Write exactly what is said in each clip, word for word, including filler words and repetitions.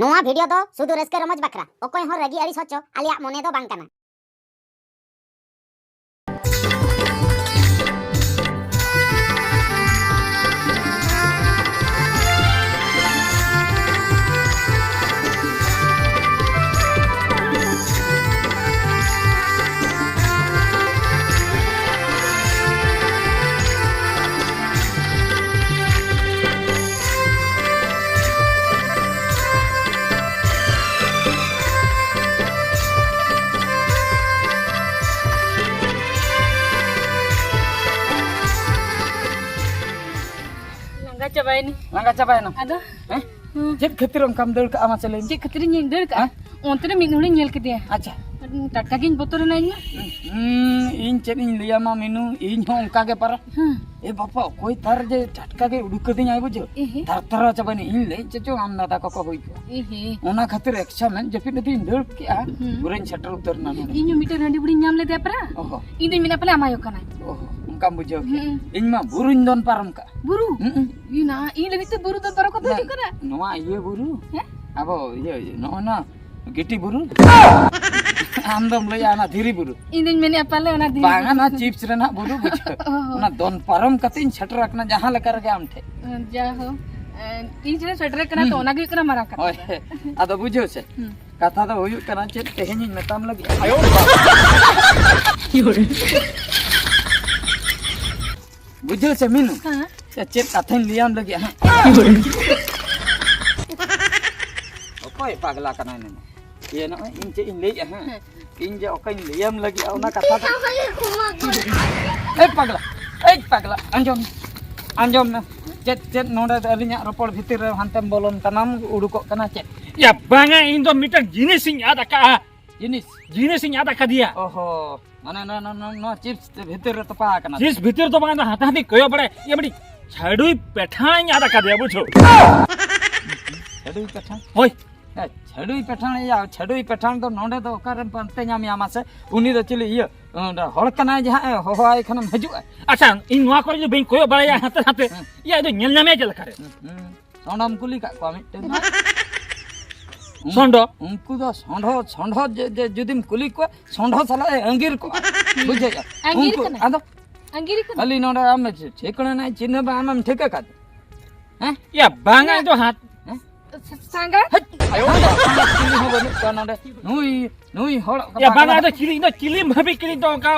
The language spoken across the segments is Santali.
ᱱᱚᱣᱟ ᱵᱷᱤᱰᱤᱭᱳ ᱫᱚ ᱥᱩᱫᱷᱩ ᱨᱟᱹᱥᱠᱟᱹ ᱨᱚᱢᱚᱡᱽ ᱵᱟᱠᱷᱨᱟ, ᱚᱠᱚᱭ ᱦᱚᱸ ᱨᱟᱹᱜᱤ ᱟᱹᱲᱤᱥ ᱦᱚᱪᱚ ᱟᱞᱮᱭᱟᱜ ᱢᱚᱱᱮ ᱫᱚ ᱵᱟᱝ ᱠᱟᱱᱟ᱾ ᱞᱟᱸᱜᱟ ᱪᱟᱵᱟᱭᱮᱱᱟᱹᱧ᱾ ᱞᱟᱸᱜᱟ ᱪᱟᱵᱟᱭᱮᱱᱟᱢ? ᱟᱫᱚ? ᱦᱮᱸ? ᱦᱩᱸ᱾ ᱪᱮᱫ ᱠᱷᱟᱹᱛᱤᱨ ᱚᱱᱠᱟᱢ ᱫᱟᱹᱲ ᱠᱟᱜᱼᱟ, ᱢᱟᱥᱮ ᱞᱟᱹᱭ ᱢᱮ? ᱪᱮᱫ ᱠᱷᱟᱹᱛᱤᱨᱤᱧ ᱫᱟᱹᱲ ᱠᱟᱜᱼᱟ? ᱦᱮᱸ? ᱚᱱᱛᱮ ᱨᱮ ᱢᱤᱫ ᱦᱚᱲᱤᱧ ᱧᱮᱞ ᱠᱮᱫᱮᱭᱟ᱾ ᱟᱪᱪᱷᱟ᱾ ᱴᱟᱴᱠᱟ ᱜᱤᱧ ᱵᱚᱛᱚᱨᱮᱱᱟ ᱤᱧ ᱢᱟ᱾ ᱦᱩᱸ, ᱤᱧ ᱪᱮᱫ ᱤᱧ ᱞᱟᱹᱭᱟᱢᱟ ᱢᱤᱱᱩ, ᱤᱧ ᱦᱚᱸ ᱚᱱᱠᱟ ᱜᱮ ᱯᱟᱨᱟ᱾ ᱦᱩᱸ᱾ ᱮ ᱵᱟᱯᱟ, ᱚᱠᱚᱭ ᱛᱟᱨ ᱡᱮ ᱴᱟᱴᱠᱟ ᱜᱮ ᱩᱰᱩᱠ ᱠᱟᱹᱫᱤᱧᱟᱭ ᱵᱩᱡᱷᱟᱹᱣ᱾ ᱮᱦᱮ᱾ ᱛᱟᱨ ᱛᱟᱨᱟ ᱪᱟᱵᱟᱭᱮᱱᱟ᱾ ᱤᱧ ᱞᱟᱹᱭ ᱪᱮᱫ ᱪᱚᱝ ᱟᱢ ᱫᱟᱫᱟ ᱠᱚᱠᱚ ᱦᱩᱭ ᱠᱚᱜᱼᱟ᱾ ᱮᱦᱮ᱾ ᱚᱱᱟ ᱠᱷᱟᱹᱛᱤᱨ ᱮᱠᱥᱟ ᱢᱮᱫ ᱡᱟᱹᱯᱤᱫ ᱟᱫᱚᱧ ᱫᱟᱹᱲ ᱠᱮᱜᱼᱟ᱾ ᱦᱩᱸ᱾ ᱯᱩᱨᱟᱹᱧ ᱥᱮᱴᱮᱨ ᱩᱛᱟᱹᱨ ᱮᱱᱟ ᱱᱚᱰᱮ᱾ ᱤᱧ ᱦᱚᱸ ᱢᱤᱫᱴᱮᱱ ᱦᱟᱺᱰᱤ ᱵᱩᱲᱤᱧ ᱧᱟᱢ ᱞᱮᱫᱮᱭᱟ ᱯᱟᱨᱟ᱾ ᱚᱦᱚ᱾ ᱤᱧ ᱫᱩᱧ ᱢᱮᱱᱟ ᱯᱟᱞᱮ ᱟᱢᱟᱭᱚ ᱠᱟᱱᱟᱭ᱾ ᱚᱦᱚ, ᱚᱱᱠᱟᱢ ᱵᱩᱡᱷᱟᱹᱣ ᱠᱮᱜᱼᱟ᱾ ᱦᱩᱸ᱾ ᱤᱧ ᱢᱟ ᱵᱩᱨᱩᱧ ᱫᱚᱱ ᱯᱟᱨᱚᱢ ᱠᱟᱜᱼᱟ᱾ ᱵᱩᱨᱩ? ᱦᱩᱸ᱾ ᱤᱧ ᱱᱟ-, ᱤᱧ ᱞᱟᱹᱜᱤᱫ ᱛᱮ ᱵᱩᱨᱩ ᱫᱚᱱ ᱯᱟᱨᱚᱢ ᱠᱟᱛᱮ ᱵᱟᱝ, ᱦᱤᱡᱩᱜ ᱠᱟᱱᱟ? ᱱᱚᱣᱟ ᱤᱭᱟᱹ ᱵᱩᱨᱩ? ᱦᱮᱸ? ᱟᱵᱚ ᱤᱭᱟᱹ, ᱱᱚᱜᱼᱚ ᱱᱟ ᱜᱤᱴᱤ ᱵᱩᱨᱩ? ᱟᱢ ᱫᱚᱢ ᱞᱟᱹᱭᱟ ᱚᱱᱟ ᱫᱷᱤᱨᱤ ᱵᱩᱨᱩ? ᱤᱧ ᱫᱩᱧ ᱢᱮᱱᱮᱫᱼᱟ ᱯᱟᱞᱮ ᱚᱱᱟ ᱫᱷᱤᱨᱤ ᱵᱟᱝᱟ, ᱵᱩᱨᱩ᱾ ᱱᱚᱣᱟ ᱪᱤᱯᱥ ᱨᱮᱱᱟᱜ ᱵᱩᱨᱩ ᱵᱩᱡᱷᱟᱹᱣ᱾ ᱚ᱾ ᱚᱱᱟ ᱫᱚᱱ ᱯᱟᱨᱚᱢ ᱠᱟᱛᱮ ᱤᱧ ᱥᱮᱴᱮᱨ ᱟᱠᱟᱱᱟ ᱡᱟᱦᱟᱸ ᱞᱮᱠᱟ ᱨᱮᱜᱮ ᱟᱢ ᱴᱷᱮᱱ᱾ ᱡᱟ ᱦᱳ, ᱮ, ᱤᱧ ᱴᱷᱮᱱ ᱥᱮᱴᱮᱨ ᱠᱟᱱᱟ ᱛᱚ, ᱦᱩᱸ᱾ ᱚᱱᱟ ᱜᱮ ᱦᱩᱭᱩᱜ ᱠᱟᱱᱟ ᱢᱟᱨᱟᱝ ᱠᱟᱛᱷᱟ᱾ ᱦᱳᱭ᱾ ᱟᱫᱚ ᱵᱩᱡᱷᱟᱹᱣ ᱥᱮ? ᱦᱩᱸ᱾ ᱠᱟᱛᱷᱟ ᱫᱚ ᱦᱩᱭᱩᱜ ᱠᱟᱱᱟ ᱪᱮᱫ ᱛᱮᱦᱮᱧᱤᱧ ᱢᱮᱛᱟᱢ ᱞᱟᱹᱜᱤᱫ᱾ ᱵᱩᱡᱷᱟᱹᱣ ᱥᱮ ᱢᱤᱱᱩ? ᱦᱮᱸ᱾ ᱪᱮᱫ ᱠᱟᱛᱷᱟᱧ ᱞᱟᱹᱭᱟᱢ ᱞᱟᱹᱜᱤᱫ ᱦᱟᱸᱜ? ᱚᱠᱚᱭ ᱯᱟᱜᱽᱞᱟ ᱠᱟᱱᱟᱭ ᱱᱩᱭ? ᱤᱭᱟᱹ, ᱱᱚᱜᱼᱚᱭ ᱤᱧ ᱪᱮᱫ ᱤᱧ ᱞᱟᱹᱭᱮᱫᱼᱟ ᱦᱟᱸᱜ? ᱦᱮᱸ᱾ ᱤᱧ ᱡᱮ ᱚᱠᱟᱧ ᱞᱟᱹᱭᱟᱢ ᱞᱟᱹᱜᱤᱫ ᱚᱱᱟ ᱠᱟᱛᱷᱟ ᱫᱚ᱾ ᱮᱭ ᱯᱟᱜᱽᱞᱟ, ᱮᱭ ᱯᱟᱜᱽᱞᱟ, ᱟᱸᱡᱚᱢ, ᱟᱸᱡᱚᱢ ᱢᱮ᱾ ᱪᱮᱫ, ᱪᱮᱫ ᱱᱚᱰᱮ ᱫᱚ ᱟᱹᱞᱤᱧᱟᱜ ᱨᱚᱯᱚᱲ ᱵᱷᱤᱛᱤᱨ ᱨᱮ ᱦᱟᱱᱛᱮᱢ ᱵᱚᱞᱚᱱ ᱠᱟᱱᱟᱢ, ᱩᱰᱩᱠᱚᱜ ᱠᱟᱱᱟ ᱪᱮᱫ? ᱭᱟ ᱵᱟᱝᱟ, ᱤᱧ ᱫᱚ ᱢᱤᱫᱴᱟᱝ ᱡᱤᱱᱤᱥᱤᱧ ᱟᱫ ᱟᱠᱟᱜᱼᱟ᱾ ᱡᱤᱱᱤᱥ? ᱡᱤᱱᱤᱥᱤᱧ ᱟᱫ ᱟᱠᱟᱫᱮᱭᱟ᱾ ᱚᱦᱚ, ᱢᱟᱱᱮ ᱱᱚᱣᱟ, ᱱᱚᱣᱟ, ᱱᱚᱣᱟ, ᱱᱚᱣᱟ ᱪᱤᱯᱥ ᱵᱷᱤᱛᱤᱨ ᱨᱮ ᱛᱚᱯᱟ ᱟᱠᱟᱱᱟ᱾ ᱪᱤᱯᱥ ᱵᱷᱤᱛᱤᱨ ᱫᱚ ᱵᱟᱝ, ᱦᱟᱱᱛᱮ ᱱᱟᱛᱮᱧ ᱠᱚᱭᱚᱜ ᱵᱟᱲᱟᱭ, ᱤᱭᱟᱹ ᱢᱤᱫᱴᱤᱡ ᱪᱷᱟᱹᱰᱩᱭ ᱯᱮᱴᱷᱟᱲᱤᱧ ᱟᱫ ᱟᱠᱟᱫᱮᱭᱟ, ᱵᱩᱡᱷᱟᱹᱣ᱾ ᱪᱷᱟᱹᱰᱩᱭ ᱯᱮᱴᱷᱟᱲ? ᱦᱳᱭ᱾ ᱮ, ᱪᱷᱟᱹᱰᱩᱭ ᱯᱮᱴᱷᱟᱲ, ᱭᱟ, ᱪᱷᱟᱹᱰᱩᱭ ᱯᱮᱴᱷᱟᱲ ᱫᱚ ᱱᱚᱰᱮ ᱫᱚ ᱚᱠᱟᱨᱮᱢ ᱯᱟᱱᱛᱮ ᱧᱟᱢᱮᱭᱟ ᱢᱟᱥᱮ? ᱩᱱᱤ ᱫᱚ ᱪᱤᱞᱤ ᱤᱭᱟᱹ, ᱚᱸᱰᱮ ᱦᱚᱲ ᱠᱟᱱᱟᱭ ᱡᱟᱦᱟᱸ, ᱮ, ᱦᱚᱦᱚᱣᱟᱭ ᱠᱷᱟᱱᱮᱢ ᱦᱤᱡᱩᱜᱼᱟ? ᱟᱪᱪᱷᱟ, ᱤᱧ ᱱᱚᱣᱟ ᱠᱚᱨᱮ ᱡᱩᱫᱤ ᱵᱟᱹᱧ ᱠᱚᱭᱚᱜ ᱵᱟᱲᱟᱭᱟ ᱦᱟᱱᱛᱮ ᱱᱟᱛᱮ, ᱦᱮᱸ᱾ ᱤᱭᱟᱹ, ᱟᱫᱚ ᱧᱮᱞ ᱧᱟᱢᱮᱭᱟ ᱪᱮᱫ ᱞᱮᱠᱟᱨᱮ? ᱦᱩᱸ, ᱦᱩᱸ᱾ ᱚᱸᱰᱮᱢ ᱠᱩᱞᱤ ᱠᱟᱜ ᱠᱚᱣᱟ ᱢᱤᱫᱴᱮᱱ? ᱩᱱ- ᱥᱚᱸᱰᱚ᱾ ᱩᱱᱠᱩ ᱫᱚ ᱥᱚᱸᱰᱚ, ᱥᱚᱸᱰᱚ ᱡᱮ, ᱡᱮ ᱡᱩᱫᱤᱢ ᱠᱩᱞᱤ ᱠᱚᱣᱟ, ᱥᱚᱸᱰᱚ ᱥᱟᱞᱟᱜ ᱮ ᱟᱸᱜᱤᱨ ᱠᱚᱜᱼᱟ᱾ ᱵᱩᱡᱷᱟᱹᱣ? ᱟᱸᱜᱤᱨ ᱩᱱᱠᱩ ᱠᱟᱱᱟ᱾ ᱟᱫᱚ ᱟᱸᱜᱤᱨ ᱠᱟᱱᱟ᱾ ᱠᱷᱟᱹᱞᱤ ᱱᱚᱰᱮ ᱟᱢ ᱪᱮ-, ᱪᱮᱫ ᱠᱚ ᱢᱮᱱᱟ, ᱪᱤᱱᱦᱟᱹ ᱵᱟᱝ ᱟᱢᱮᱢ ᱴᱷᱤᱠᱟᱹ ᱠᱟᱫ? ᱦᱮᱸ? ᱭᱟ, ᱵᱟᱝᱟ, ᱤᱧ ᱫᱚ ᱦᱟᱛ- ᱦᱮᱸ? ᱥᱟᱸᱜᱟ? ᱦᱮᱡ! ᱟᱭᱳ, ᱪᱤᱞᱤ ᱦᱚᱸ ᱵᱟᱹᱱᱩᱜ ᱠᱚᱣᱟ ᱱᱚᱰᱮ᱾ ᱱᱩᱭ, ᱱᱩᱭ ᱦᱚᱲ ᱭᱟ, ᱵᱟᱝᱟ, ᱟᱫᱚ ᱪᱤᱞᱤ, ᱤᱧ ᱫᱚ ᱪᱤᱞᱤᱢ ᱵᱷᱟᱹᱵᱤ ᱠᱤᱫᱤᱧ ᱫᱚ ᱚᱱᱠᱟ,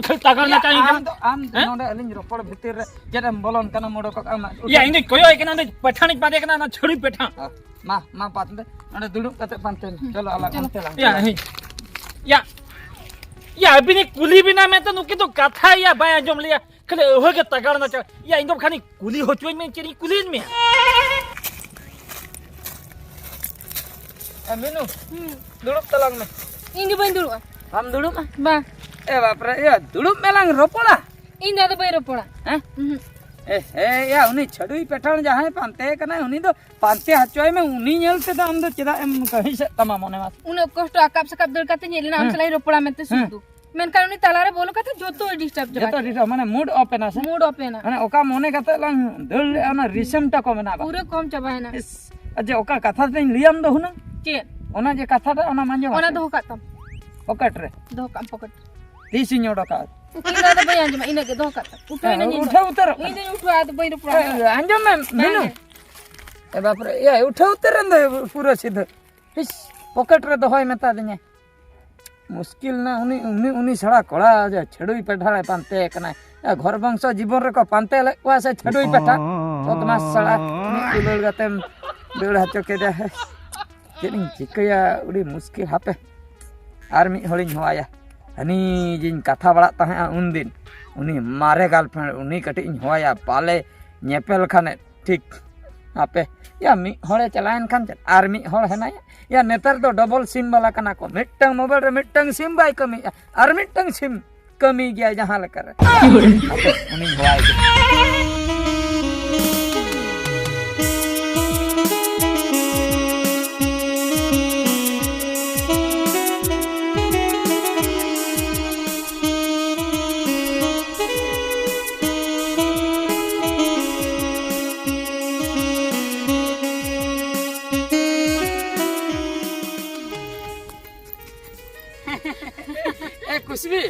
ᱠᱷᱟᱹᱞᱤ ᱛᱟᱜᱟᱲ ᱭᱟ, ᱱᱟᱪᱟᱨ ᱤᱧ ᱟᱢ ᱠᱟᱱᱟ᱾ ᱫᱚ, ᱟᱢ ᱫᱚ ᱦᱮᱸ? ᱱᱚᱰᱮ ᱟᱹᱞᱤᱧ ᱨᱚᱯᱚᱲ ᱵᱷᱤᱛᱤᱨ ᱨᱮ ᱪᱮᱫ ᱮᱢ ᱵᱚᱞᱚᱱ ᱠᱟᱱᱟ, ᱢᱚᱰᱚᱠᱚᱜ ᱟᱢ? ᱭᱟ, ᱤᱧ ᱫᱚᱧ ᱠᱚᱭᱚᱜ ᱟᱭ ᱠᱟᱱᱟ, ᱩᱱᱤ ᱯᱟᱹᱴᱷᱟᱹᱱᱤᱡ ᱵᱟᱸᱫᱮ ᱠᱟᱱᱟ, ᱚᱱᱟ ᱪᱷᱟᱹᱲᱩᱭ ᱯᱟᱹᱴᱷᱟᱹ᱾ ᱦᱮᱸ᱾ ᱢᱟ, ᱢᱟ, ᱯᱟᱛ ᱫᱮ᱾ ᱚᱸᱰᱮ ᱫᱩᱲᱩᱵ ᱠᱟᱛᱮ ᱯᱟᱱᱛᱮ ᱢᱮ᱾ ᱪᱚᱞᱚ, ᱟᱞᱟᱝ ᱦᱩᱸ᱾ ᱚᱱᱛᱮ ᱞᱟᱝ ᱭᱟ, ᱪᱟᱞᱟᱜᱼᱟ᱾ ᱦᱮᱸ᱾ ᱭᱟ, ᱭᱟ, ᱟᱹᱵᱤᱱᱤᱡ ᱠᱩᱞᱤ ᱵᱤᱱᱟ ᱢᱮᱱᱛᱮ ᱱᱩᱠᱤᱱ ᱫᱚ ᱠᱟᱛᱷᱟ, ᱭᱟ, ᱵᱟᱭ ᱟᱸᱡᱚᱢ ᱞᱮᱭᱟ᱾ ᱠᱷᱟᱹᱞᱤ ᱟᱹᱣᱦᱟᱹ ᱜᱮ ᱛᱟᱜᱟᱲ ᱱᱟᱪᱟᱲ᱾ ᱭᱟ, ᱤᱧ ᱫᱚ ᱠᱷᱟᱱᱤᱧ ᱠᱩᱞᱤ ᱦᱚᱪᱚᱧ ᱢᱮ, ᱪᱮᱫ ᱤᱧ ᱠᱩᱞᱤᱭᱮᱫ ᱢᱮᱭᱟ? ᱮ, ᱢᱤᱱᱩ, ᱦᱩᱸ᱾ ᱫᱩᱲᱩᱵ ᱛᱟᱞᱟᱝ ᱢᱮ᱾ ᱤᱧ ᱫᱚ ᱵᱟᱹᱧ ᱫᱩᱲᱩᱵᱼᱟ᱾ ᱵᱟᱢ ᱫᱩᱲᱩᱵᱼᱟ? ᱵᱟᱝ᱾ ᱮ ᱵᱟᱯᱨᱮ, ᱭᱟ, ᱫᱩᱲᱩᱵ ᱢᱮ, ᱞᱟᱝ ᱨᱚᱯᱚᱲᱟ᱾ ᱤᱧ ᱫᱚ ᱟᱫᱚ ᱵᱟᱹᱧ ᱨᱚᱯᱚᱲᱟ᱾ ᱦᱮᱸ? ᱩᱦᱩᱸ᱾ ᱮ, ᱦᱮᱸ, ᱭᱟ, ᱩᱱᱤ ᱪᱷᱟᱹᱰᱩᱭ ᱯᱮᱴᱷᱟᱲ ᱡᱟᱦᱟᱸᱭ ᱯᱟᱱᱛᱮ ᱠᱟᱱᱟᱭ, ᱩᱱᱤ ᱫᱚ ᱯᱟᱱᱛᱮ ᱦᱚᱪᱚᱭ ᱢᱮ, ᱩᱱᱤ ᱧᱮᱞ ᱛᱮᱫᱚ ᱟᱢ ᱫᱚ ᱪᱮᱫᱟᱜ ᱮᱢ ᱠᱟᱹᱦᱤᱥᱮᱫ ᱛᱟᱢᱟ ᱢᱚᱱᱮ ᱢᱟ? ᱩᱱᱟᱹᱜ ᱠᱚᱥᱴᱚ ᱟᱠᱟᱵ ᱥᱟᱠᱟᱵ ᱫᱟᱹᱲ ᱠᱟᱛᱮ ᱦᱮᱡ ᱞᱮᱱᱟ, ᱟᱢ ᱦᱮᱸ᱾ ᱥᱟᱞᱟᱜ ᱤᱧ ᱨᱚᱯᱚᱲᱟ ᱢᱮᱱᱛᱮ ᱦᱮᱸ᱾ ᱥᱩᱫᱷᱩ᱾ ᱢᱮᱱᱠᱷᱟᱱ ᱩᱱᱤ ᱛᱟᱞᱟᱨᱮ ᱵᱚᱞᱚ ᱠᱟᱛᱮ ᱡᱚᱛᱚ ᱰᱤᱥᱴᱟᱨᱵ ᱪᱟᱵᱟ ᱡᱚᱛᱚ ᱠᱮᱫᱟ᱾ ᱰᱤᱥᱴᱟᱨᱵ, ᱢᱟᱱᱮ ᱢᱩᱰ ᱚᱯᱷ ᱮᱱᱟ ᱥᱮ? ᱢᱩᱰ ᱚᱯᱷ ᱮᱱᱟ᱾ ᱢᱟᱱᱮ ᱚᱠᱟ ᱢᱚᱱᱮ ᱠᱟᱛᱮ ᱞᱟᱝ ᱫᱟᱹᱲ ᱞᱮᱜᱼᱟ, ᱚᱱᱟ ᱨᱤᱥᱮᱢ ᱴᱟ ᱠᱚ ᱢᱮᱱᱟᱜ ᱵᱟ? ᱯᱩᱨᱟᱹ ᱠᱚᱢ ᱪᱟᱵᱟᱭᱮᱱᱟ᱾ ᱤᱥ, ᱟᱨ ᱡᱮ ᱚᱠᱟ ᱠᱟᱛᱷᱟ ᱛᱮᱧ ᱞᱟᱹᱭᱟᱢ ᱫᱚ ᱦᱩᱱᱟᱹᱝ? ᱪᱮᱫ? ᱚᱱᱟ ᱡᱮ ᱠᱟᱛᱷᱟᱴᱟᱜ, ᱚᱱᱟ ᱢᱟ ᱟᱸᱡᱚᱢ ᱚᱱᱟ ᱟᱥᱮ? ᱫᱚᱦᱚ ᱠᱟᱜ ᱛᱟᱢ᱾ ᱯᱚᱠᱮᱴ ᱨᱮ᱾ ᱫᱚᱦᱚ ᱠᱟᱜ ᱟᱢ ᱯᱚᱠᱮᱴ ᱨᱮ᱾ ᱛᱤᱥᱤᱧ ᱚᱰᱚᱠᱟ? ᱤᱧ ᱫᱚ ᱟᱫᱚ ᱵᱟᱹᱧ ᱟᱸᱡᱚᱢᱟ, ᱤᱱᱟᱹᱜ ᱜᱮ ᱫᱚᱦᱚ ᱠᱟᱜ ᱛᱟᱢ᱾ ᱩᱴᱷᱟᱹᱣ ᱦᱮᱸ, ᱮᱱᱟᱹᱧ ᱤᱧ ᱫᱚ᱾ ᱩᱴᱷᱟᱹᱣ ᱩᱛᱟᱹᱨᱚᱜ ᱤᱧ ᱠᱟᱱᱟ᱾ ᱫᱚᱧ ᱩᱴᱷᱟᱹᱣᱟ, ᱟᱫᱚ ᱵᱟᱹᱧ ᱨᱚᱯᱚᱲᱟ᱾ ᱦᱮᱸ, ᱟᱸᱡᱚᱢ ᱢᱮ, ᱛᱟᱦᱮᱸ ᱢᱤᱱᱩ᱾ ᱢᱮ᱾ ᱮ ᱵᱟᱯᱨᱮ, ᱮᱭᱟ, ᱩᱴᱷᱟᱹᱣ ᱩᱛᱟᱹᱨ ᱮᱱ ᱫᱚ ᱯᱩᱨᱟᱹ ᱥᱤᱫᱷᱟᱹ᱾ ᱤᱥ, ᱯᱚᱠᱮᱴ ᱨᱮ ᱫᱚᱦᱚᱭ ᱢᱮᱛᱟ ᱫᱤᱧᱟ᱾ ᱢᱩᱥᱠᱤᱞ ᱱᱟ ᱩᱱᱤ, ᱩᱱᱤ, ᱩᱱᱤ ᱥᱟᱲᱟ ᱠᱚᱲᱟ ᱡᱮ ᱪᱷᱟᱹᱰᱩᱭ ᱯᱮᱴᱷᱟᱲᱮ ᱯᱟᱱᱛᱮ ᱠᱟᱱᱟᱭ᱾ ᱮ, ᱜᱷᱚᱨ ᱵᱚᱝᱥᱚ ᱡᱤᱵᱚᱱ ᱨᱮᱠᱚ ᱯᱟᱱᱛᱮ ᱞᱮᱫ ᱠᱚᱣᱟ ᱥᱮ ᱪᱷᱟᱹᱰᱩᱭ ᱯᱮᱴᱷᱟᱲ? ᱵᱚᱫᱢᱟᱥ ᱥᱟᱲᱟ, ᱩᱱᱤ ᱫᱩᱞᱟᱹᱲ ᱠᱟᱛᱮᱢ ᱫᱟᱹᱲ ᱦᱚᱪᱚ ᱠᱮᱫᱮᱭᱟ᱾ ᱦᱮ, ᱪᱮᱫ ᱤᱧ ᱪᱤᱠᱟᱹᱭᱟ, ᱟᱹᱰᱤ ᱢᱩᱥᱠᱤᱞ᱾ ᱦᱟᱯᱮ, ᱟᱨ ᱢᱤᱫ ᱦᱚᱲᱤᱧ ᱦᱚᱦᱚᱣᱟᱭᱟ᱾ ᱦᱟᱹᱱᱤ ᱡᱮᱧ ᱠᱟᱛᱷᱟ ᱵᱟᱲᱟᱜ ᱛᱟᱦᱮᱸᱜᱼᱟ ᱩᱱᱫᱤᱱ, ᱩᱱᱤ ᱢᱟᱨᱮ ᱜᱟᱨᱞᱯᱷᱨᱮᱱᱰ, ᱩᱱᱤ ᱠᱟᱹᱴᱤᱡ ᱤᱧ ᱦᱚᱦᱚᱣᱟᱭᱟ, ᱯᱟᱞᱮ ᱧᱮᱯᱮᱞ ᱠᱷᱟᱱᱮ ᱴᱷᱤᱠ᱾ ᱦᱟᱯᱮ, ᱭᱟ, ᱢᱤᱫ ᱦᱚᱲᱮ ᱪᱟᱞᱟᱣᱮᱱ ᱠᱷᱟᱱ ᱪᱮᱫ, ᱟᱨ ᱢᱤᱫ ᱦᱚᱲ ᱦᱮᱱᱟᱭᱟ᱾ ᱭᱟ, ᱱᱮᱛᱟᱨ ᱫᱚ ᱰᱚᱵᱚᱞ ᱥᱤᱢ ᱵᱟᱞᱟ ᱠᱟᱱᱟ ᱠᱚ, ᱢᱤᱫᱴᱟᱝ ᱢᱳᱵᱟᱭᱤᱞ ᱨᱮ ᱢᱤᱫᱴᱟᱝ ᱥᱤᱢ ᱵᱟᱭ ᱠᱟᱹᱢᱤᱭᱮᱫᱼᱟ, ᱟᱨ ᱢᱤᱫᱴᱟᱝ ᱥᱤᱢ ᱠᱟᱹᱢᱤ ᱜᱮᱭᱟᱭ ᱡᱟᱦᱟᱸ ᱞᱮᱠᱟᱨᱮ᱾ ᱦᱟᱯᱮ, ᱩᱱᱤᱧ ᱦᱚᱦᱚᱣᱟᱭ ᱜᱮ᱾ ᱪᱤᱵᱤ᱾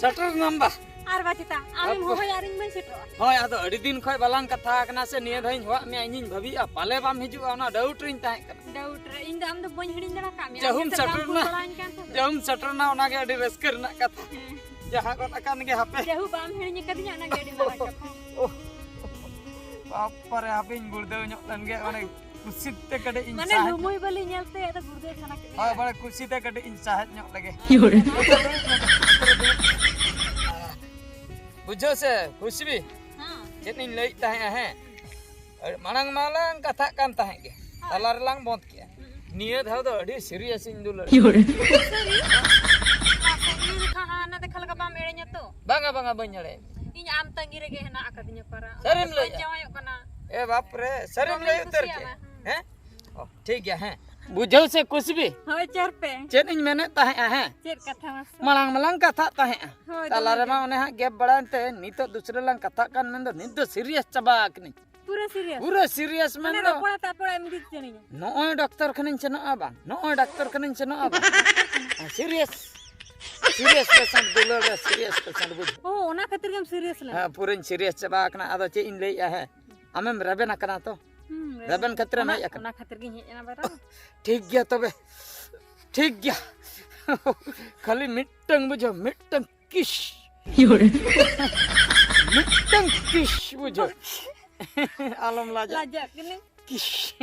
ᱥᱮᱴᱮᱨ ᱱᱟᱢ ᱵᱟ? ᱟᱨ ᱵᱟ ᱪᱮᱛᱟ, ᱟᱢᱮᱢ ᱟᱯᱟ᱾ ᱦᱚᱦᱚᱭᱟ ᱟᱨ ᱤᱧ ᱵᱟᱹᱧ ᱥᱮᱴᱮᱨᱚᱜᱼᱟ? ᱦᱳᱭ, ᱟᱫᱚ ᱟᱹᱰᱤ ᱫᱤᱱ ᱠᱷᱚᱱ ᱵᱟᱞᱟᱝ ᱠᱟᱛᱷᱟ ᱟᱠᱟᱱᱟ ᱥᱮ, ᱱᱤᱭᱟᱹ ᱫᱷᱟᱣ ᱤᱧ ᱦᱚᱦᱚᱣᱟᱜ ᱢᱮᱭᱟ, ᱤᱧᱤᱧ ᱵᱷᱟᱹᱵᱤᱭᱮᱜᱼᱟ ᱯᱟᱞᱮ ᱵᱟᱢ ᱦᱤᱡᱩᱜᱼᱟ, ᱚᱱᱟ ᱰᱟᱣᱩᱴ ᱨᱤᱧ ᱛᱟᱦᱮᱸ ᱠᱟᱱᱟ᱾ ᱰᱟᱣᱩᱴ ᱨᱮ? ᱤᱧ ᱫᱚ ᱟᱢ ᱫᱚ ᱵᱟᱹᱧ ᱦᱤᱲᱤᱧ ᱫᱟᱲᱮ ᱠᱟᱜ ᱢᱮᱭᱟ, ᱡᱟᱹᱦᱩᱢ ᱟᱢ ᱜᱮᱥᱮ ᱵᱟᱢ ᱥᱮᱴᱮᱨ ᱠᱩᱞ ᱱᱟ᱾ ᱵᱟᱲᱟᱧ ᱠᱟᱱ ᱛᱟᱦᱮᱸᱫ᱾ ᱡᱟᱹᱦᱩᱢ ᱥᱮᱴᱮᱨ ᱱᱟ, ᱚᱱᱟᱜᱮ ᱟᱹᱰᱤ ᱨᱟᱹᱥᱠᱟᱹ ᱨᱮᱱᱟᱜ ᱠᱟᱛᱷᱟ᱾ ᱦᱮᱸ᱾ ᱡᱟᱦᱟᱸ ᱜᱚᱫ ᱟᱠᱟᱱ ᱜᱮ ᱦᱟᱯᱮ᱾ ᱡᱟᱹᱦᱩ ᱵᱟᱢ ᱦᱤᱲᱤᱧ ᱟᱠᱟᱫᱤᱧᱟ, ᱚᱱᱟᱜᱮ ᱟᱹᱰᱤ ᱢᱟᱨᱟᱝ ᱠᱟᱛᱷᱟ᱾ ᱳᱦ, ᱵᱟᱯᱨᱮ, ᱦᱟᱯᱮᱧ ᱜᱩᱲᱫᱟᱹᱣ ᱧᱚᱜ ᱞᱮᱱ ᱜᱮ, ᱢᱟᱱᱮ ᱠᱩᱥᱤ ᱛᱮ ᱠᱟᱹᱴᱤᱡ ᱤᱧ ᱢᱟᱱᱮ ᱥᱟᱦᱮᱫ ᱞᱩᱢᱩᱭ ᱵᱟᱹᱞᱤ ᱧᱮᱞ ᱛᱮ ᱟᱫᱚ ᱜᱩᱲᱫᱟᱹᱣ ᱥᱟᱱᱟ ᱠᱮᱫ ᱢᱮᱭᱟ᱾ ᱦᱳᱭ, ᱢᱟᱱᱮ ᱠᱩᱥᱤ ᱛᱮ ᱠᱟᱹᱴᱤᱡ ᱤᱧ ᱥᱟᱦᱮᱫ ᱧᱚᱜ ᱞᱮᱜᱮ᱾ ᱵᱩᱡᱷᱟᱹᱣ ᱥᱮ ᱠᱷᱩᱥᱵᱤ? ᱦᱮᱸ᱾ ᱪᱮᱫ ᱤᱧ ᱞᱟᱹᱭᱮᱫ ᱛᱟᱦᱮᱸᱜᱼᱟ, ᱦᱮᱸ? ᱢᱟᱲᱟᱝ ᱢᱟᱞᱟᱝ ᱠᱟᱛᱷᱟᱜ ᱠᱟᱱ ᱛᱟᱦᱮᱸᱫ ᱜᱮ, ᱦᱳᱭ᱾ ᱛᱟᱞᱟ ᱨᱮᱞᱟᱝ ᱵᱚᱱᱫ ᱠᱮᱜᱼᱟ᱾ ᱦᱩᱸ᱾ ᱱᱤᱭᱟᱹ ᱫᱷᱟᱣ ᱫᱚ ᱟᱹᱰᱤ ᱥᱤᱨᱤᱭᱟᱥ ᱤᱧ ᱫᱩᱞᱟᱹᱲ᱾ ᱥᱟᱹᱨᱤ? ᱥᱟᱹᱨᱤ ᱞᱮᱠᱟ ᱦᱟᱱᱟ ᱫᱮᱠᱷᱟ ᱞᱮᱠᱟ ᱵᱟᱢ ᱮᱲᱮᱧᱟ ᱛᱚ? ᱵᱟᱝᱟ, ᱵᱟᱝᱟ, ᱵᱟᱹᱧ ᱮᱲᱮᱭᱟ᱾ ᱤᱧ ᱟᱢ ᱛᱟᱺᱜᱤ ᱨᱮᱜᱮ ᱦᱮᱱᱟᱜ ᱟᱠᱟᱫᱤᱧᱟ ᱯᱟᱨᱟ᱾ ᱥᱟᱹᱨᱤᱢ ᱞᱟᱹᱭᱮᱫᱼᱟ? ᱵᱟᱹᱧ ᱡᱟᱶᱟᱭᱚᱜ ᱠᱟᱱᱟ᱾ ᱮ ᱵᱟᱯ ᱨᱮ, ᱥᱟᱹᱨᱤᱢ ᱫᱚᱢᱮᱧ ᱞᱟᱹᱭ ᱩᱛᱟᱹᱨ ᱠᱩᱥᱤᱭᱟᱢᱟ᱾ ᱠᱮᱜᱼᱟ? ᱦᱩᱸ᱾ ᱦᱮᱸ? ᱚ, ᱴᱷᱤᱠ ᱜᱮᱭᱟ, ᱦᱮᱸ᱾ ᱵᱩᱡᱷᱟᱹᱣ ᱥᱮ ᱠᱩᱥᱵᱤ? ᱦᱳᱭ, ᱪᱟᱨ ᱯᱮ᱾ ᱪᱮᱫ ᱤᱧ ᱢᱮᱱᱮᱫ ᱛᱟᱦᱮᱸᱜᱼᱟ, ᱦᱮᱸ? ᱪᱮᱫ ᱠᱟᱛᱷᱟ ᱢᱟᱥᱮ? ᱢᱟᱲᱟᱝ ᱢᱟᱞᱟᱝ ᱠᱟᱛᱷᱟᱜ ᱛᱟᱦᱮᱸᱜᱼᱟ᱾ ᱦᱳᱭ, ᱛᱟᱞᱟ ᱫᱚᱢᱮ ᱨᱮᱢᱟ ᱜᱮ᱾ ᱚᱱᱮ ᱦᱟᱸᱜ ᱜᱮᱯ ᱵᱟᱲᱟᱭᱮᱱ ᱛᱮ ᱱᱤᱛᱚᱜ ᱫᱩᱥᱨᱟᱹ ᱞᱟᱝ ᱠᱟᱛᱷᱟᱜ ᱠᱟᱱ, ᱢᱮᱱᱫᱚ ᱱᱤᱛ ᱫᱚ ᱥᱤᱨᱤᱭᱟᱥ ᱪᱟᱵᱟ ᱟᱠᱟᱱᱟᱹᱧ᱾ ᱯᱩᱨᱟᱹ ᱥᱤᱨᱤᱭᱟᱥ? ᱯᱩᱨᱟᱹ ᱥᱤᱨᱤᱭᱟᱥ ᱢᱟᱱᱮ ᱢᱮᱱᱫᱚ ᱨᱚᱯᱚᱲ ᱟᱛᱮ ᱨᱚᱯᱚᱲ ᱮᱢ ᱤᱫᱤ ᱪᱮᱬᱮᱧᱟ᱾ ᱱᱚᱜᱼᱚᱭ ᱰᱟᱠᱛᱚᱨ ᱠᱷᱟᱱᱟᱧ ᱥᱮᱱᱚᱜᱼᱟ ᱵᱟᱝ? ᱱᱚᱜᱼᱚᱭ ᱰᱟᱠᱛᱚᱨ ᱠᱷᱟᱱᱟᱧ ᱥᱮᱱᱚᱜᱼᱟ ᱵᱟᱝ? ᱦᱮᱸ, ᱥᱤᱨᱤᱭᱟᱥ᱾ ᱥᱤᱨᱤᱭᱟᱥ ᱯᱮᱥᱮᱱᱴ, ᱫᱩᱞᱟᱹᱲ ᱨᱮ ᱥᱤᱨᱤᱭᱟᱥ ᱯᱮᱥᱮᱱᱴ, ᱵᱩᱡᱷᱟᱹᱣ᱾ ᱳ, ᱚᱱᱟ ᱠᱷᱟᱹᱛᱤᱨ ᱜᱮᱢ ᱥᱤᱨᱤᱭᱟᱥ ᱞᱮᱱᱟ? ᱦᱮᱸ, ᱯᱩᱨᱟᱹᱧ ᱥᱤᱨᱤᱭᱟᱥ ᱪᱟᱵᱟ ᱟᱠᱟᱱᱟ᱾ ᱟᱫᱚ ᱪᱮᱫ ᱤᱧ ᱞᱟᱹᱭᱮᱜᱼᱟ, ᱦᱮᱸ? ᱟᱢᱮᱢ ᱨᱮᱵᱮᱱ ᱟᱠᱟᱱᱟ ᱛᱚ? ᱦᱩᱸ, ᱨᱮᱵᱮᱱ ᱠᱷᱟᱹᱛᱤᱨ ᱮᱢ ᱚᱱᱟ, ᱦᱮᱡ ᱟᱠᱟᱱᱟ? ᱚᱱᱟ ᱠᱷᱟᱹᱛᱤᱨ ᱜᱤᱧ ᱦᱮᱡ ᱮᱱᱟ ᱵᱟᱨᱟ᱾ ᱴᱷᱤᱠ ᱜᱮᱭᱟ ᱛᱚᱵᱮ, ᱴᱷᱤᱠ ᱜᱮᱭᱟ᱾ ᱠᱷᱟᱹᱞᱤ ᱢᱤᱫᱴᱟᱝ ᱵᱩᱡᱷᱟᱹᱣ, ᱢᱤᱫᱴᱟᱝ ᱠᱤᱥ᱾ ᱢᱤᱫᱴᱟᱝ ᱠᱤᱥ ᱵᱩᱡᱷᱟᱹᱣ᱾ ᱟᱞᱚᱢ ᱞᱟᱡᱟᱜ᱾ ᱞᱟᱡᱟᱜ ᱠᱟᱹᱱᱟᱹᱧ᱾ ᱠᱤᱥ᱾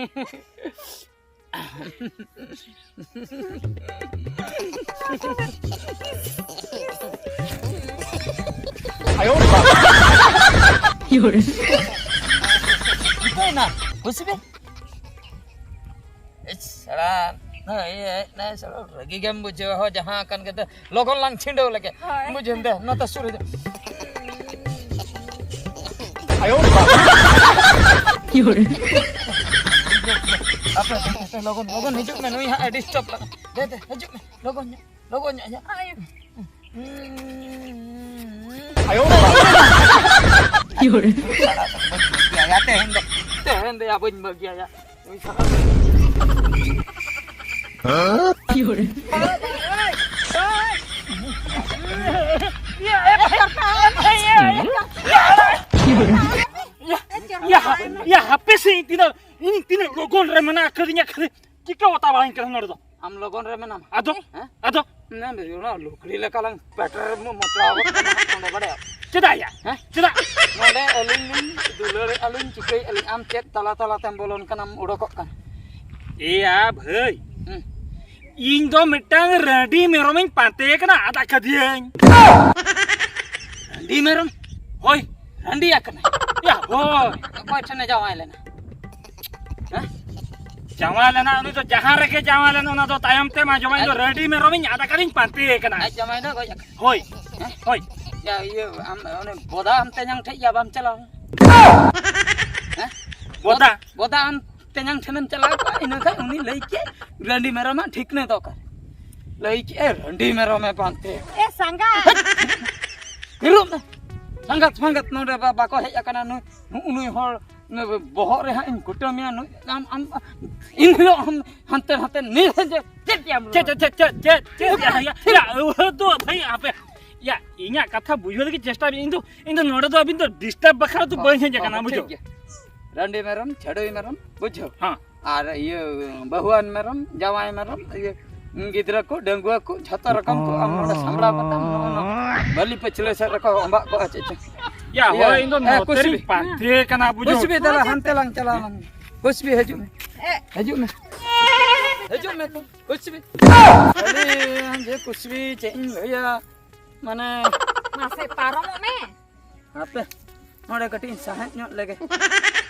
ᱪᱤᱠᱟᱹᱭᱮᱱᱟ? ᱠᱩᱥᱤ ᱵᱮ? ᱤᱥ, ᱥᱟᱲᱟ, ᱱᱚᱜᱼᱚᱭ ᱦᱮᱡ ᱱᱟᱭ, ᱥᱟᱲᱟ, ᱨᱟᱹᱜᱤ ᱜᱮᱢ ᱵᱩᱡᱷᱟᱹᱣᱟ, ᱦᱚ, ᱡᱟᱦᱟᱸ ᱟᱠᱟᱱ ᱜᱮ ᱫᱚ᱾ ᱞᱚᱜᱚᱱ ᱞᱟᱝ ᱪᱷᱤᱸᱰᱟᱹᱣ ᱞᱮᱜᱮ᱾ ᱦᱳᱭ᱾ ᱵᱩᱡᱷᱟᱹᱣ ᱫᱟ, ᱱᱚᱛᱮ ᱥᱩᱨ ᱦᱤᱡᱩᱜ᱾ ᱟᱭᱳ ᱵᱟᱵᱟ᱾ ᱟᱯᱮ, ᱟᱯᱮ, ᱟᱯᱮ, ᱞᱚᱜᱚᱱ, ᱞᱚᱜᱚᱱ ᱦᱤᱡᱩᱜ ᱢᱮ, ᱱᱩᱭ ᱦᱟᱸᱜ ᱮ ᱰᱤᱥᱴᱟᱵ ᱞᱟᱜᱟ᱾ ᱫᱮ, ᱫᱮ, ᱦᱤᱡᱩᱜ ᱢᱮ, ᱞᱚᱜᱚᱱ ᱧᱚᱜ, ᱞᱚᱜᱚᱱ ᱧᱚᱜ, ᱦᱤᱡᱩᱜ᱾ ᱟᱭᱳ᱾ ᱟᱭᱳ ᱵᱟᱵᱟ᱾ ᱛᱮᱦᱮᱧ ᱫᱚ, ᱛᱮᱦᱮᱧ ᱫᱚ ᱭᱟ ᱵᱟᱹᱧ ᱵᱟᱹᱜᱤᱭᱟ ᱭᱟ᱾ ᱦᱮᱸ? ᱠᱤ ᱦᱚᱲ? ᱭᱟ, ᱭᱟ, ᱦᱟᱯᱮ ᱥᱮ, ᱤᱧ ᱛᱤᱱᱟᱹᱜ, ᱤᱧ ᱛᱤᱱᱟᱹᱜ ᱞᱚᱜᱚᱱ ᱨᱮ ᱢᱮᱱᱟᱜ ᱟᱠᱟᱫᱤᱧᱟ, ᱠᱷᱟᱹᱞᱤ ᱪᱤᱠᱟᱹ ᱚᱛᱟ ᱵᱟᱲᱟᱧ ᱠᱟᱱᱟ ᱱᱚᱰᱮ ᱫᱚ᱾ ᱟᱢ ᱞᱚᱜᱚᱱ ᱨᱮ ᱢᱮᱱᱟᱢᱟ᱾ ᱟᱫᱚ, ᱦᱮᱸ? ᱟᱫᱚ? ᱚᱱᱟ ᱞᱩᱠᱲᱤ ᱞᱮᱠᱟ ᱞᱟᱝ ᱯᱮᱴᱮᱨ ᱢᱚᱪᱲᱟᱣ ᱜᱚᱫ ᱠᱟᱱᱟ ᱱᱚᱰᱮ, ᱵᱟᱲᱟᱭᱟ? ᱪᱮᱫᱟᱜ ᱭᱟ? ᱦᱮᱸ? ᱪᱮᱫᱟᱜ? ᱱᱚᱰᱮ ᱟᱹᱞᱤᱧ ᱞᱤᱧ ᱫᱩᱞᱟᱹᱲᱮᱫᱼᱟ ᱞᱤᱧ, ᱪᱤᱠᱟᱹᱭᱮᱫᱼᱟ ᱞᱤᱧ, ᱟᱢ ᱪᱮᱫ ᱛᱟᱞᱟ ᱛᱟᱞᱟ ᱛᱮᱢ ᱵᱚᱞᱚᱱ ᱠᱟᱱᱟᱢ, ᱩᱰᱩᱠᱚᱜ ᱠᱟᱱᱟ? ᱮᱭᱟ ᱵᱷᱟᱹᱭ, ᱦᱩᱸ᱾ ᱤᱧ ᱫᱚ ᱢᱤᱫᱴᱟᱝ ᱨᱟᱺᱰᱤ ᱢᱮᱨᱚᱢᱤᱧ ᱯᱟᱱᱛᱮ ᱠᱟᱱᱟ, ᱟᱫ ᱟᱠᱟᱫᱤᱭᱟᱹᱧ᱾ ᱨᱟᱺᱰᱤ ᱢᱮᱨᱚᱢ? ᱦᱳᱭ᱾ ᱨᱟᱺᱰᱤ ᱟᱠᱟᱱᱟᱭ? ᱭᱟ, ᱦᱳᱭ᱾ ᱚᱠᱚᱭ ᱴᱷᱮᱱᱮ ᱡᱟᱶᱟᱭ ᱞᱮᱱᱟ? ᱦᱮᱸ? ᱡᱟᱶᱟᱭ ᱞᱮᱱᱟ, ᱩᱱᱤ ᱫᱚ ᱡᱟᱦᱟᱸ ᱨᱮᱜᱮ ᱡᱟᱶᱟᱭ ᱞᱮᱱᱟ, ᱚᱱᱟ ᱫᱚ ᱛᱟᱭᱚᱢ ᱛᱮᱢ ᱟᱸᱡᱚᱢᱟ, ᱤᱧ ᱫᱚ ᱦᱮᱸ? ᱨᱟᱺᱰᱤ ᱢᱮᱨᱚᱢᱤᱧ ᱟᱫ ᱟᱠᱟᱫᱤᱧ ᱯᱟᱱᱛᱮ ᱠᱟᱱᱟ᱾ ᱟᱡ ᱡᱟᱶᱟᱭ ᱫᱚ ᱜᱚᱡ ᱟᱠᱟᱱᱟ? ᱦᱳᱭ᱾ ᱦᱮᱸ? ᱦᱳᱭ᱾ ᱭᱟ, ᱤᱭᱟᱹ, ᱟᱢ ᱩᱱᱤ ᱵᱚᱫᱟ ᱟᱢ ᱛᱮᱧᱟᱝ ᱴᱷᱮᱡ ᱭᱟ ᱵᱟᱢ ᱪᱟᱞᱟᱣ? ᱦᱮᱸ? ᱵᱚᱫᱟ? ᱵᱚᱫᱟ ᱟᱢ ᱛᱮᱧᱟᱝ ᱴᱷᱮᱱᱮᱢ ᱪᱟᱞᱟᱣ ᱠᱚᱜᱼᱟ, ᱤᱱᱟᱹ ᱠᱷᱟᱡ ᱩᱱᱤ ᱞᱟᱹᱭ ᱠᱮᱫ, "ᱨᱟᱺᱰᱤ ᱢᱮᱨᱚᱢᱟᱜ ᱴᱷᱤᱠᱱᱟᱹ ᱫᱚ ᱚᱠᱟᱨᱮ?" ᱞᱟᱹᱭ ᱠᱮᱫ, "ᱮ, ᱨᱟᱺᱰᱤ ᱢᱮᱨᱚᱢᱮ ᱯᱟᱱᱛᱮ ᱠᱟᱱᱟ᱾" ᱮ, ᱥᱟᱸᱜᱟ᱾ ᱦᱤᱨᱩᱜ ᱢᱮ᱾ ᱥᱟᱸᱜᱟᱛ ᱯᱷᱟᱸᱜᱟᱛ ᱱᱚᱰᱮ ᱵᱟ-, ᱵᱟᱠᱚ ᱦᱮᱡ ᱟᱠᱟᱱᱟ᱾ ᱱᱩᱭ, ᱱᱩᱜᱼᱩ ᱱᱩᱭ ᱦᱚᱲ, ᱱᱩᱭ ᱵᱚᱦᱚᱜ ᱨᱮ ᱦᱟᱸᱜ ᱤᱧ ᱠᱩᱴᱟᱹᱢᱮᱭᱟ᱾ ᱱᱩᱭ ᱟᱢ, ᱟᱢ, ᱤᱱ ᱦᱤᱞᱳᱜ ᱟᱢ ᱦᱟᱱᱛᱮ ᱱᱟᱛᱮ ᱱᱤᱨ ᱦᱮᱸ ᱪᱮᱫ ᱪᱮᱫ ᱭᱟᱢ ᱪᱮᱫ, ᱪᱮᱫ, ᱪᱮᱫ, ᱪᱮᱫ, ᱪᱮᱫ, ᱪᱮᱫ, ᱭᱟ, ᱭᱟ, ᱭᱟ, ᱩᱦᱟᱹ ᱫᱚ ᱵᱷᱟᱹᱭ, ᱟᱯᱮ, ᱭᱟ, ᱤᱧᱟᱹᱜ ᱠᱟᱛᱷᱟ ᱵᱩᱡᱷᱟᱹᱣ ᱞᱟᱹᱜᱤᱫ ᱪᱮᱥᱴᱟᱭ ᱢᱮ᱾ ᱤᱧ ᱫᱚ, ᱤᱧ ᱫᱚ ᱱᱚᱰᱮ ᱫᱚ ᱟᱹᱵᱤᱱ ᱫᱚ disturb ᱵᱟᱠᱷᱨᱟ ᱫᱚ ᱵᱟᱹᱧ ᱦᱮᱡ ᱟᱠᱟᱱᱟ, ᱦᱚᱸ, ᱵᱩᱡᱷᱟᱹᱣ? ᱴᱷᱤᱠ ᱜᱮᱭᱟ᱾ ᱨᱟᱺᱰᱤ ᱢᱮᱨᱚᱢ, ᱪᱷᱟᱹᱰᱣᱤ ᱢᱮᱨᱚᱢ, ᱵᱩᱡᱷᱟᱹᱣ? ᱦᱮᱸ᱾ ᱟᱨ ᱤᱭᱟᱹ, ᱵᱟᱹᱦᱩᱣᱟᱱ ᱢᱮᱨᱚᱢ, ᱡᱟᱶᱟᱭ ᱢᱮᱨᱚᱢ, ᱤᱭᱟᱹ, ᱜᱤᱫᱽᱨᱟᱹ ᱠᱚ, ᱰᱟᱺᱜᱩᱣᱟᱹ ᱠᱚ, ᱡᱷᱚᱛᱚ ᱨᱚᱠᱚᱢ ᱠᱚ ᱟᱢ ᱱᱚᱰᱮ ᱥᱟᱢᱵᱲᱟᱣ ᱠᱟᱛᱮᱢ ᱱᱚᱜᱼᱚ ᱱᱚᱣᱟ ᱵᱟᱹᱞᱤ ᱯᱟᱹᱪᱷᱞᱟᱹ ᱥᱮᱫ ᱨᱮᱠᱚ ᱚᱸᱵᱟᱜ ᱠᱚᱜᱼᱟ, ᱪᱮᱫ ᱪᱚ᱾ ᱭᱟ, ᱤᱭᱟᱹ, ᱦᱳᱭ, ᱤᱧ ᱫᱚ ᱮ, ᱱᱚᱛᱮ ᱠᱩᱥᱵᱤ᱾ ᱨᱤᱧ ᱯᱟᱱᱛᱮ ᱠᱟᱱᱟ, ᱵᱩᱡᱷᱟᱹᱣ᱾ ᱠᱩᱥᱵᱤ, ᱫᱮᱞᱟ, ᱦᱟᱱᱛᱮ ᱞᱟᱝ ᱪᱟᱞᱟᱣ ᱞᱮᱱ ᱜᱮ᱾ ᱠᱩᱥᱵᱤ, ᱦᱤᱡᱩᱜ ᱢᱮ᱾ ᱮ᱾ ᱦᱤᱡᱩᱜ ᱢᱮ᱾ ᱦᱤᱡᱩᱜ ᱢᱮ ᱛᱚ, ᱠᱩᱥᱵᱤ᱾ ᱟᱹᱰᱤ ᱡᱮ ᱠᱩᱥᱵᱤ, ᱪᱮᱫ ᱤᱧ ᱞᱟᱹᱭᱟ, ᱢᱟᱱᱮ ᱢᱟᱥᱮ ᱯᱟᱨᱚᱢᱚᱜ ᱢᱮ᱾ ᱦᱟᱯᱮ, ᱱᱚᱰᱮ ᱠᱟᱹᱴᱤᱡ ᱤᱧ ᱥᱟᱦᱮᱫ ᱧᱚᱜ ᱞᱮᱜᱮ᱾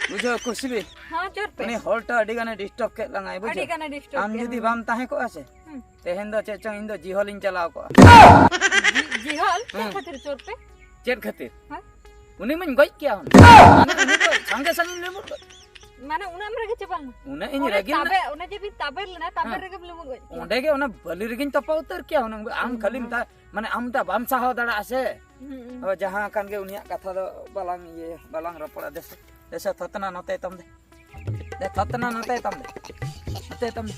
ᱵᱩᱡᱷᱟᱹᱣ, ᱠᱩᱥᱵᱤ? ᱦᱚᱸ, ᱪᱚᱨ ᱯᱮ᱾ ᱩᱱᱤ ᱦᱚᱲᱴᱟ ᱟᱹᱰᱤ ᱜᱟᱱᱮ disturb ᱠᱮᱫ ᱞᱟᱝᱟᱭ, ᱵᱩᱡᱷᱟᱹᱣ? ᱟᱹᱰᱤ ᱜᱟᱱᱮ disturb ᱟᱢ ᱠᱮᱫ ᱡᱩᱫᱤ ᱞᱟᱝᱟ᱾ ᱵᱟᱢ ᱛᱟᱦᱮᱸ ᱠᱚᱜᱼᱟ ᱥᱮ, ᱦᱩᱸ᱾ ᱛᱮᱦᱮᱧ ᱫᱚ ᱪᱮᱫ ᱪᱚᱝ ᱤᱧ ᱫᱚ ᱡᱤᱦᱚᱞᱤᱧ ᱪᱟᱞᱟᱣ ᱠᱚᱜᱼᱟ᱾ ᱡᱤ-, ᱡᱤᱦᱚᱞ? ᱪᱮᱫ ᱦᱮᱸ᱾ ᱠᱷᱟᱹᱛᱤᱨ ᱪᱚᱨ ᱯᱮ? ᱪᱮᱫ ᱠᱷᱟᱹᱛᱤᱨ? ᱦᱮᱸ? ᱩᱱᱤ ᱢᱟᱧ ᱜᱚᱡ ᱠᱮᱭᱟ ᱦᱩᱱᱟᱹᱝ᱾ ᱢᱟᱱᱮ ᱩᱱᱤ ᱫᱚ ᱥᱟᱸᱜᱮ ᱥᱟᱸᱜᱮᱧ ᱞᱮᱵᱩᱫ ᱜᱚᱡ᱾ ᱢᱟᱱᱮ ᱩᱱᱟᱹᱜ ᱮᱢ ᱨᱟᱹᱜᱤ ᱪᱟᱵᱟ ᱞᱮᱱᱟ? ᱩᱱᱟᱹᱜ ᱤᱧ ᱚᱱᱮ ᱨᱟᱹᱜᱤ ᱞᱮᱱᱟ᱾ ᱛᱟᱵᱮ, ᱚᱱᱮ ᱡᱮ ᱵᱤᱱ ᱛᱟᱵᱮᱨ ᱞᱮᱱᱟ, ᱛᱟᱵᱮᱨ ᱦᱮᱸ᱾ ᱨᱮᱜᱮᱢ ᱞᱮᱵᱩᱫ ᱜᱚᱡ ᱠᱮᱭᱟ᱾ ᱚᱸᱰᱮ ᱜᱮ ᱚᱱᱟ ᱵᱟᱹᱞᱤ ᱨᱮᱜᱮᱧ ᱛᱚᱯᱟ ᱩᱛᱟᱹᱨ ᱠᱮᱭᱟ ᱦᱩᱱᱟᱹᱝ᱾ ᱟᱢ ᱦᱩᱸ, ᱠᱷᱟᱹᱞᱤᱢ ᱦᱩᱸ᱾ ᱛᱟ-, ᱢᱟᱱᱮ ᱟᱢ ᱫᱟ ᱵᱟᱢ ᱥᱟᱦᱟᱣ ᱫᱟᱲᱮᱭᱟᱜᱼᱟ ᱥᱮ᱾ ᱦᱩᱸ, ᱦᱩᱸ᱾ ᱦᱳᱭ, ᱡᱟᱦᱟᱸ ᱠᱟᱱ ᱜᱮ ᱩᱱᱤᱭᱟᱜ ᱠᱟᱛᱷᱟ ᱫᱚ ᱵᱟᱞᱟᱝ ᱤᱭᱟᱹᱭᱟ, ᱵᱟᱞᱟᱝ ᱨᱚᱯᱚᱲᱟ᱾ ᱫᱮᱥᱮ, ᱫᱮᱥᱮ ᱛᱷᱚᱛᱱᱟ ᱱᱚᱛᱮ ᱛᱟᱢ ᱫᱮ᱾ ᱫᱮ, ᱛᱷᱚᱛᱱᱟ ᱱᱚᱛᱮ ᱛᱟᱢ ᱫᱮ᱾ ᱱᱚᱛᱮ ᱛᱟᱢ ᱫᱮ᱾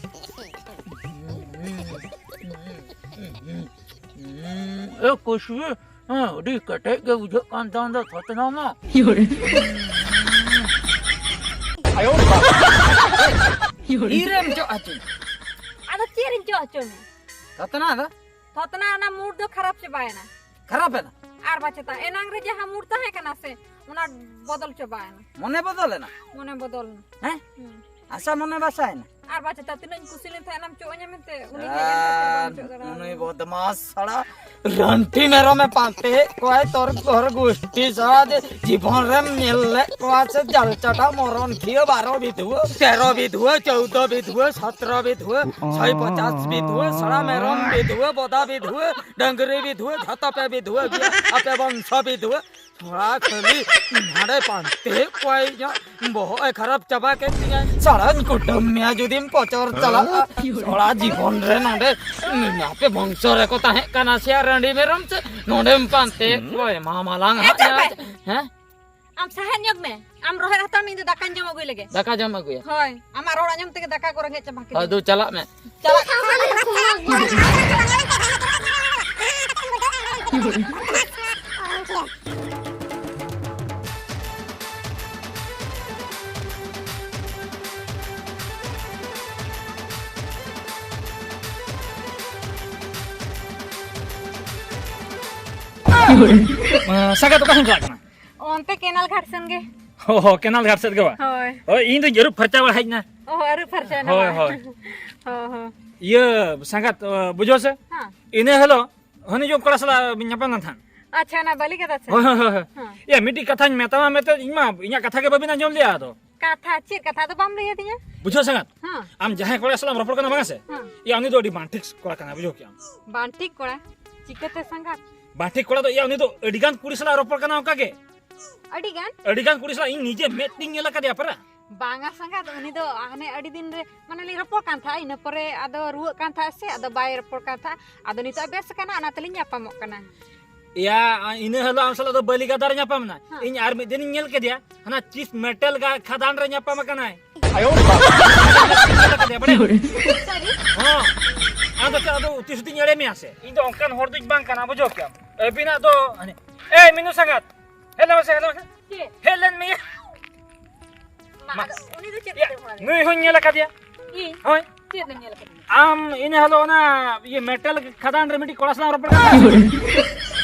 ᱮ ᱠᱩᱥᱵᱤ, ᱦᱮᱸ, ᱟᱹᱰᱤ ᱠᱮᱴᱮᱡ ᱜᱮ ᱵᱩᱡᱷᱟᱹᱜ ᱠᱟᱱ ᱛᱟᱢ ᱫᱚ ᱛᱷᱚᱛᱱᱟ ᱢᱟ᱾ ᱛᱤᱨᱮᱢ ᱪᱚᱜ ᱦᱚᱪᱚᱧ? ᱟᱫᱚ ᱪᱮᱫ ᱨᱤᱧ ᱪᱚᱜ ᱦᱚᱪᱚ ᱢᱮ? ᱛᱷᱚᱛᱱᱟ ᱫᱚ? ᱛᱷᱚᱛᱱᱟ ᱨᱮᱱᱟᱜ ᱢᱩᱰ ᱫᱚ ᱠᱷᱟᱨᱟᱯ ᱪᱟᱵᱟᱭᱮᱱᱟ᱾ ᱠᱷᱟᱨᱟᱯ ᱮᱱᱟ? ᱟᱨ ᱵᱟᱪᱮᱛᱟ, ᱮᱱᱟᱝ ᱨᱮ ᱡᱟᱦᱟᱸ ᱢᱩᱰ ᱛᱟᱦᱮᱸ ᱠᱟᱱᱟ ᱥᱮ, ᱚᱱᱟ ᱵᱚᱫᱚᱞ ᱪᱟᱵᱟᱭᱮᱱᱟ᱾ ᱢᱚᱱᱮ ᱵᱚᱫᱚᱞ ᱮᱱᱟ? ᱢᱚᱱᱮ ᱵᱚᱫᱚᱞ ᱮᱱᱟ᱾ ᱦᱮᱸ? ᱦᱩᱸ᱾ ᱟᱥᱟ ᱢᱚᱱᱮ ᱵᱟᱥᱟᱭᱮᱱᱟ? ᱟᱨ ᱵᱟᱪᱮᱛᱟ, ᱛᱤᱱᱟᱹᱜ ᱤᱧ ᱠᱩᱥᱤ ᱞᱮᱱ ᱛᱟᱦᱮᱸᱫ ᱟᱢ ᱪᱚᱜ ᱟᱹᱧᱟ ᱢᱮᱱᱛᱮ, ᱩᱱᱤ ᱦᱮᱡ ᱮᱱ ᱠᱷᱟᱹᱛᱤᱨ ᱵᱟᱢ ᱟᱨ ᱪᱚᱜ ᱫᱟᱲᱮᱭᱟᱫᱟ᱾ ᱩᱱᱤ ᱵᱚᱫᱢᱟᱥ ᱥᱟᱲᱟ ᱨᱟᱱᱴᱤ ᱢᱮᱨᱚᱢᱮ ᱯᱟᱱᱛᱮᱭᱮᱫ ᱠᱚᱣᱟᱭ ᱛᱚᱨ ᱜᱷᱚᱨ ᱜᱩᱥᱴᱤ ᱥᱟᱲᱟ ᱡᱮ ᱡᱤᱵᱚᱱ ᱨᱮᱢ ᱧᱮᱞ ᱞᱮᱫ ᱠᱚᱣᱟ ᱥᱮ ᱡᱟᱞ ᱪᱟᱴᱟ ᱢᱚᱨᱚᱱ ᱠᱷᱤᱭᱟᱹ ᱵᱟᱨᱚ ᱵᱤᱫᱷᱩᱣᱟᱹ, ᱛᱮᱨᱚ ᱵᱤᱫᱷᱩᱣᱟᱹ, ᱪᱳᱣᱫᱚ ᱵᱤᱫᱷᱩᱣᱟᱹ, ᱥᱚᱛᱨᱚ ᱵᱤᱫᱷᱩᱣᱟᱹ, ᱥᱚᱭ ᱯᱚᱪᱟᱥ ᱵᱤᱫᱷᱩᱣᱟᱹ, ᱥᱟᱲᱟ ᱢᱮᱨᱚᱢ ᱵᱤᱫᱷᱩᱣᱟᱹ, ᱵᱚᱫᱟ ᱵᱤᱫᱷᱩᱣᱟᱹ, ᱰᱟᱹᱝᱨᱤ ᱵᱤᱫᱷᱩᱣᱟᱹ, ᱡᱷᱚᱛᱚ ᱯᱮ ᱵᱤᱫᱷᱩᱣᱟᱹ ᱜᱮᱭᱟ, ᱟᱯᱮ ᱵᱚᱝᱥᱚ ᱵᱤᱫᱷᱩᱣᱟᱹ᱾ ᱛᱷᱚᱲᱟ ᱠᱷᱟᱹᱞᱤ ᱱᱟᱰᱮ ᱯᱟᱱᱛᱮ ᱠᱚᱭ ᱧᱚᱜ ᱵᱚᱦᱚᱜ ᱮ ᱠᱷᱟᱨᱟᱯ ᱪᱟᱵᱟ ᱠᱮᱫ ᱛᱤᱧᱟᱹ᱾ ᱥᱟᱲᱟᱧ ᱠᱩᱴᱟᱹᱢ ᱢᱮᱭᱟ ᱡᱩᱫᱤᱢ ᱯᱚᱪᱚᱨ ᱪᱟᱞᱟᱜᱼᱟ᱾ ᱥᱟᱲᱟ ᱡᱤᱵᱚᱱ ᱨᱮ ᱱᱚᱰᱮ ᱟᱯᱮ ᱵᱚᱝᱥᱚ ᱨᱮᱠᱚ ᱛᱟᱦᱮᱸ ᱠᱟᱱᱟ ᱥᱮ ᱨᱟᱺᱰᱤ ᱢᱮᱨᱚᱢ ᱥᱮ ᱱᱚᱰᱮᱢ ᱯᱟᱱᱛᱮ ᱠᱚᱭ ᱢᱟ ᱢᱟᱞᱟᱝ ᱦᱟᱸᱜ ᱧᱟ᱾ ᱦᱮᱸ? ᱟᱢ ᱥᱟᱦᱮᱫ ᱧᱚᱜ ᱢᱮ᱾ ᱟᱢ ᱨᱚᱦᱮᱫ ᱦᱟᱛᱟᱲ ᱢᱮ, ᱤᱧ ᱫᱚ ᱫᱟᱠᱟᱧ ᱡᱚᱢ ᱟᱹᱜᱩᱭ ᱞᱮᱜᱮ᱾ ᱫᱟᱠᱟ ᱡᱚᱢ ᱟᱹᱜᱩᱭᱟ᱾ ᱦᱳᱭ, ᱟᱢᱟᱜ ᱨᱚᱲ ᱟᱸᱡᱚᱢ ᱛᱮᱜᱮ ᱫᱟᱠᱟ ᱠᱚ ᱨᱮᱸᱜᱮᱡ ᱪᱟᱵᱟ ᱠᱤᱫᱤᱧᱟ᱾ ᱦᱳᱭ, ᱫᱩ ᱪᱟᱞᱟᱜ ᱢᱮ᱾ ᱪᱟᱞᱟᱜ᱾ ᱥᱟᱸᱜᱟᱛ ᱚᱠᱟ ᱥᱮᱫ ᱮᱢ ᱪᱟᱞᱟᱜ ᱠᱟᱱᱟ? ᱚᱱᱛᱮ ᱠᱮᱱᱟᱞ ᱜᱷᱟᱴ ᱥᱮᱱ ᱜᱮ᱾ ᱚ, ᱠᱮᱱᱟᱞ ᱜᱷᱟᱴ ᱥᱮᱫ ᱜᱮ ᱵᱟᱝ? ᱦᱳᱭ᱾ ᱦᱳᱭ, ᱤᱧ ᱫᱚᱧ ᱟᱹᱨᱩᱵ ᱯᱷᱟᱨᱪᱟ ᱵᱟᱲᱟ ᱦᱮᱡ ᱮᱱᱟ᱾ ᱚ, ᱟᱹᱨᱩᱵ ᱯᱷᱟᱨᱪᱟ ᱮᱱᱟ ᱦᱳᱭ, ᱵᱟᱝ? ᱦᱳᱭ᱾ ᱦᱚᱸ, ᱦᱚᱸ᱾ ᱤᱭᱟᱹ, ᱥᱟᱸᱜᱟᱛ, ᱚ, ᱵᱩᱡᱷᱟᱹᱣ ᱥᱮ? ᱦᱮᱸ᱾ ᱤᱱᱟᱹ ᱦᱤᱞᱳᱜ ᱦᱟᱹᱱᱤ ᱡᱚᱢ ᱠᱚᱲᱟ ᱥᱟᱞᱟᱜ ᱧᱟᱯᱟᱢ ᱞᱮᱱ ᱛᱟᱦᱮᱸᱫ᱾ ᱟᱪᱪᱷᱟ, ᱚᱱᱟ ᱵᱟᱹᱞᱤ ᱜᱟᱫᱟ ᱥᱮ? ᱦᱳᱭ, ᱦᱳᱭ, ᱦᱳᱭ, ᱦᱳᱭ᱾ ᱦᱮᱸ᱾ ᱮᱭᱟ, ᱢᱤᱫᱴᱤᱡ ᱠᱟᱛᱷᱟᱧ ᱢᱮᱛᱟᱢᱟ ᱢᱮᱱᱛᱮ ᱤᱧ ᱢᱟ ᱤᱧᱟᱹᱜ ᱠᱟᱛᱷᱟ ᱜᱮ ᱵᱟᱹᱵᱤᱱ ᱟᱸᱡᱚᱢ ᱞᱮᱭᱟ ᱟᱫᱚ᱾ ᱠᱟᱛᱷᱟ? ᱪᱮᱫ ᱠᱟᱛᱷᱟ? ᱟᱫᱚ ᱵᱟᱢ ᱞᱟᱹᱭ ᱟᱹᱫᱤᱧᱟ᱾ ᱵᱩᱡᱷᱟᱹᱣ ᱥᱟᱸᱜᱟᱛ? ᱦᱮᱸ᱾ ᱟᱢ ᱡᱟᱦᱟᱸᱭ ᱠᱚᱲᱟ ᱥᱟᱞᱟᱜ ᱮᱢ ᱨᱚᱯᱚᱲ ᱠᱟᱱᱟ ᱵᱟᱝ ᱥᱮ? ᱦᱮᱸ᱾ ᱮᱭᱟ, ᱩᱱᱤ ᱫᱚ ᱟᱹᱰᱤ ᱵᱟᱝ ᱴᱷᱤᱠ ᱠᱚᱲᱟ ᱠᱟᱱᱟᱭ, ᱵᱩᱡᱷᱟᱹᱣ ᱠᱮᱜᱼᱟᱢ᱾ ᱵᱟᱝ ᱴᱷᱤᱠ ᱠᱚᱲᱟ? ᱪᱤᱠᱟᱹᱛᱮ ᱥᱟᱸᱜᱟᱛ? ᱵᱟᱝ ᱴᱷᱤᱠ ᱠᱚᱲᱟ ᱫᱚ, ᱮᱭᱟ, ᱩᱱᱤ ᱫᱚ ᱟᱹᱰᱤ ᱜᱟᱱ ᱠᱩᱲᱤ ᱥᱟᱞᱟᱜ ᱨᱚᱯᱚᱲ ᱠᱟᱱᱟ ᱚᱱᱠᱟ ᱜᱮ᱾ ᱟᱹᱰᱤ ᱜᱟᱱ? ᱟᱹᱰᱤ ᱜᱟᱱ ᱠᱩᱲᱤ ᱥᱟᱞᱟᱜ ᱤᱧ ᱱᱤᱡᱮ ᱢᱮᱫ ᱛᱤᱧ ᱧᱮᱞ ᱟᱠᱟᱫᱮᱭᱟ ᱯᱟᱨᱟ᱾ ᱵᱟᱝᱟ ᱥᱟᱸᱜᱟᱛ, ᱩᱱᱤ ᱫᱚ ᱦᱟᱱᱮ ᱟᱹᱰᱤ ᱫᱤᱱ ᱨᱮ, ᱢᱟᱱᱮ, ᱞᱤᱧ ᱨᱚᱯᱚᱲ ᱠᱟᱱ ᱛᱟᱦᱮᱸᱫ, ᱤᱱᱟᱹ ᱯᱚᱨᱮ ᱟᱫᱚ ᱨᱩᱣᱟᱹᱜ ᱠᱟᱱ ᱛᱟᱦᱮᱸᱫ ᱥᱮ, ᱟᱫᱚ ᱵᱟᱭ ᱨᱚᱯᱚᱲ ᱠᱟᱱ ᱛᱟᱦᱮᱸᱫ, ᱟᱫᱚ ᱱᱤᱛᱚᱜ ᱵᱮᱥ ᱠᱟᱱᱟ, ᱚᱱᱟ ᱛᱮᱞᱤᱧ ᱧᱟᱯᱟᱢᱚᱜ ᱠᱟᱱᱟ᱾ ᱮᱭᱟ, ᱤᱱᱟᱹ ᱦᱤᱞᱳᱜ ᱟᱢ ᱥᱟᱞᱟᱜ ᱫᱚ ᱵᱟᱹᱞᱤ ᱜᱟᱫᱟ ᱨᱮ ᱧᱟᱯᱟᱢ ᱮᱱᱟ᱾ ᱦᱮᱸ᱾ ᱤᱧ ᱟᱨ ᱢᱤᱫ ᱫᱤᱱᱤᱧ ᱧᱮᱞ ᱠᱮᱫᱮᱭᱟ, ᱦᱟᱱᱟ ᱪᱤᱯ ᱢᱮᱴᱮᱞ ᱜᱟ-, ᱠᱷᱟᱫᱟᱱ ᱨᱮ ᱧᱟᱯᱟᱢ ᱟᱠᱟᱱᱟᱭ᱾ ᱟᱭᱳ ᱵᱟᱵᱟ᱾ ᱧᱮᱞ ᱠᱮᱫᱮᱭᱟ, ᱵᱟᱲᱟᱭ? ᱥᱟᱹᱨᱤ? ᱦᱚᱸ᱾ ᱟᱫᱚ ᱪᱮᱫ, ᱟᱫᱚ ᱩᱛᱤ ᱡᱩᱫᱤᱧ ᱮᱲᱮ ᱢᱮᱭᱟ ᱥᱮ, ᱤᱧ ᱫᱚ ᱚᱱᱠᱟᱱ ᱦᱚᱲ ᱫᱚᱧ ᱵᱟᱝ ᱠᱟᱱᱟ, ᱵᱩᱡᱷᱟᱹᱣ ᱠᱮᱭᱟᱢ᱾ ᱟᱹᱵᱤᱱᱟᱜ ᱫᱚ ᱦᱟᱱᱮ, ᱮᱭ ᱢᱤᱱᱩ ᱥᱟᱸᱜᱟᱛ, ᱦᱮᱡ ᱞᱮ ᱢᱮᱥᱮ, ᱦᱮᱡ ᱞᱮ ᱢᱮᱥᱮ᱾ ᱪᱮᱫ? ᱦᱮᱡ ᱞᱮᱱ ᱢᱮᱭᱟ᱾ ᱢᱟ, ᱢᱟ᱾ ᱟᱫᱚ ᱩᱱᱤ ᱫᱚ ᱪᱮᱫ ᱭᱟ, ᱞᱮᱠᱟᱭ ᱠᱟᱱᱟ? ᱱᱩᱭ ᱦᱚᱸᱧ ᱧᱮᱞ ᱟᱠᱟᱫᱮᱭᱟ᱾ ᱤᱧ? ᱦᱳᱭ᱾ ᱪᱮᱫ ᱮᱢ ᱧᱮᱞ ᱟᱠᱟᱫᱤᱧᱟ? ᱟᱢ ᱤᱱᱟᱹ ᱦᱤᱞᱳᱜ ᱚᱱᱟ ᱤᱭᱟᱹ ᱢᱮᱴᱟᱞ ᱠᱷᱟᱫᱟᱱ ᱨᱮ ᱢᱤᱫᱴᱤᱡ ᱠᱚᱲᱟ ᱥᱟᱞᱟᱜ ᱨᱚᱯᱚᱲ ᱠᱟᱱ ᱛᱟᱦᱮᱸᱫ᱾